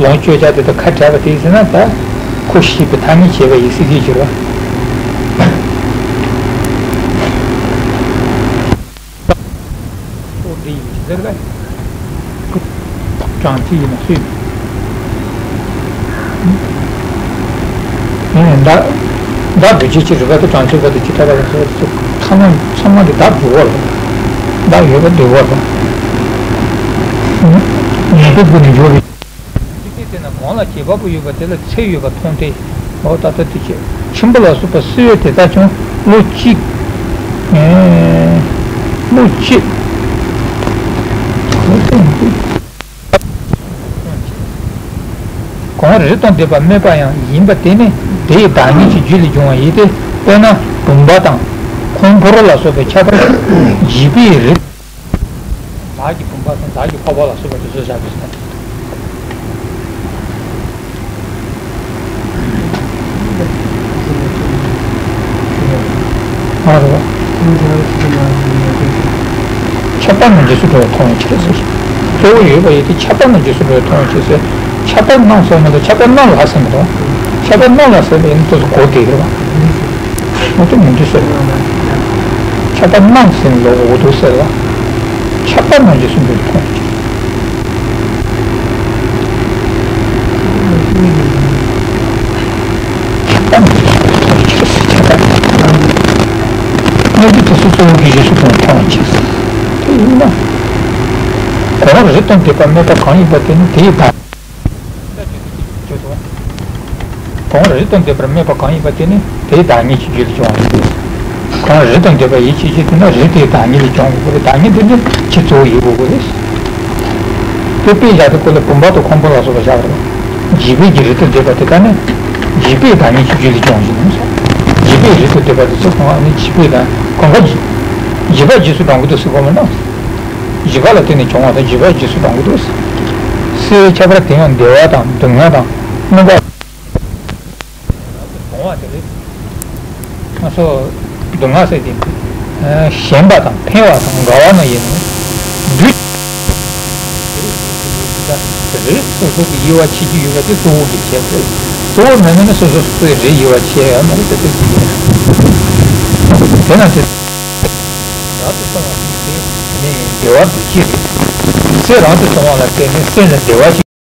ལོངས་སྤྱོད་བྱ་དེ་དང་ཁ་བྲལ་བ་དེ་ཟེར་ན་ད་ཁོ་ཤེས་པའི་ཐ་སྙད་བྱེད་པ་ཡིན་ཟེར་གྱི་འགྱུར་བ། ཨོ་དེ་ཡིན་ཟེར་བས། གྲངས་ཅི་ཡིན་ན་སུས། ཡིན་ནའི་མདའ། མདའ་འབུད་བྱེད་ཀྱི་རུས་པ་དེ་གྲངས་ཅི་བ་དེ་ཅི་ཐད་པ་ལ་སོགས་ཚོ་ཚང་མ་ཚང་མ་གི་མདའ་འབུད་བར། མདའ་ཡོད་པ་འབུད་བར། ཉན་ཐོས་ཀུན་ནས་འབྱོར་བའི། ཅི་སྟེ་དེ་ན་གང་ལ་བྱེད་པ་པོ་ཡོད་པ་དེ་ལ་ཚེ་ཡོད་པ་མཐོང་སྟེ། འོ་ད་ལྟ་དེ་བྱེད་ཁྱིམ་པ་ལ་སོགས་པ་སུ་ཡོད་དེ་དག་ཀྱང་བློ་གཅིག་ཨེ། བློ་གཅིག་གང་རེ་དང་ལྡན་པ་སྨོས་པ་ཡང་ཡིན་པ་དེ་ནི་དེའི་བདག་ཉིད་ཀྱི་རྒྱུད་ལས་བྱུང་བ་ཡིན་ཏེ། དཔེར་ན་བུམ་པ་དང་ཁོང་ཁོར་ལ་སོགས་པའི་ཁྱད་པར་བྱིས་པའི་རིགས། བདག་གི་བུམ་པ་དང་བདག་གི་ཁོག་པ་ལ་སོགས་པ་དེ་ཚོ་བཞག་པའི་ཚེ། ཁྱད་པར་ནི་རྗེས་སུ་འགྲོ་བས་མཐོང་བའི་ཕྱིར་ཟེར། གཙོ་བོ་ཡོད་པ་ཡིན་ཏེ། ཁྱབ་པ་རྣམས་ཀྱི་སེམས་པས་མཐོང་བར་བྱེད་ཟེར། ཁྱབ་པ་རྣམས་ཟེར་མི་འདུག་ཁྱབ་པ་རྣམས་ལ་ཟེར་མི་འདུག་ཁྱབ་པ་རྣམས་ལ་ཟེར་བ་ཡིན་ན་ཏོག་ཙམ་གོ་བདེ་གི་རེད་པ། འོ་དེ་མི་འདུག་ཟེར། ཁྱབ་པ་རྣམས་ཟེར་ནས་ལོག་འོ་འདུག་ཟེར་ལ། ཁྱབ་པ་རྣམས་ཀྱི་སེམས་པས་མཐོང་བར་བྱེད། ཁྱབ་པ་རྣམས་ཀྱི་སེམས་པས་མཐོང་བར་བྱེད། ཁྱབ་པ་རྣམས་ཀྱི་སེམས་པས་མཐོང་བར་བྱེད། དེ་ཡིན་ན། གང་རིག་སྟོང་སྡུད་པ་སྨོས་པ་གང་ཡིན་པ་དེ་ནི་དེའི་བདག་གང་རིག་སྟོང་སྡུད་པར་སྨོས་པ་གང་ཡིན་པ་དེ་ནི་དེའི་བདག་ཉིད་ཀྱི་རྒྱུད་ལ་འབྱུང་བ་ཡིན་ཏེ། གང་རིག་སྟོང་སྡུད་པ་ཡིད་ཆེས་ཀྱི་དེ་ན་རིག་དེའི་བདག་ཉིད་ལ་འབྱུང་དགོས་པ་རེད། བདག་ཉིད་དེ་ནི་ཁྱེད་གཙོ་བོ་ཡིན་དགོས་པ་རེད། དེ་དཔེ་བཞག་དུས་སྐབས་ལ་བུམ་པ་དང་ཁང་བུ་ལ་སོགས་པ་བཞག་པ་རེད། བྱས་པའི་གི་རིག་ཏུ་སྡུད་པ་དེ་ལྟ་ནི་བྱས་པའི་བདག་ཉིད་ཀྱི་རྒྱུད་ལ་འབྱུང་བཞིན་ནོ། བྱས་པའི་རིག་ཏུ་སྡུད་པ་དེ་ཚོ་གང་ནི་བྱས་པའི་བདག་གང་ག་བྱས་པ་རྗེས་སུ་འབྲང་གི་འདུག་ཟེར་གོ་མིན་ན། བྱས་པ་ལ་བརྟེན་ནས་བྱུང་བ་དང་བྱས་པ་རྗེས་སུ་འབྲང་གི་འདུག་ཟེར། སའི་ཁྱད་པར་དེ་ཡང་བདེ་བ་དང་སྡུག་བསྔལ་དང་སྨོན་པ། སྡུག་བསྔལ་དེ་རེད། ང་ཚོ་སྡུག་བསྔལ་ཟེར་དེ། ཞེན་པ་དང་ཕན་པ་དང་དགའ་བ་ནི་ཡིན་ནོ། འདུས། རེད། སོ་སོ་གི་དབྱེ་བ་ཕྱེ་རྒྱུ་ཡོད་པ་དེ་གཙོ་བོ་གི་ཁྱད་པར་རེད། གཙོ་བོ་མེད་ན་ནི་སོ་སོ་སོ་སོའི་རིགས་དབྱེ་བ་ཕྱེ་ཡ་མ་རེད་ཟེར་དེ་ཟེར་གྱི་རེད། དེ་ན་དེ། རབ་ཏུ་སོང་བ་ཟེར་དེ་ནི་བདེ་བ་སྡུག་བསྔལ་རེད། སེམས་རབ་ཏུ་སོང་བ་ལ་བརྟེན་ནས་སེམས་ལ་བདེ་བ་ཞིག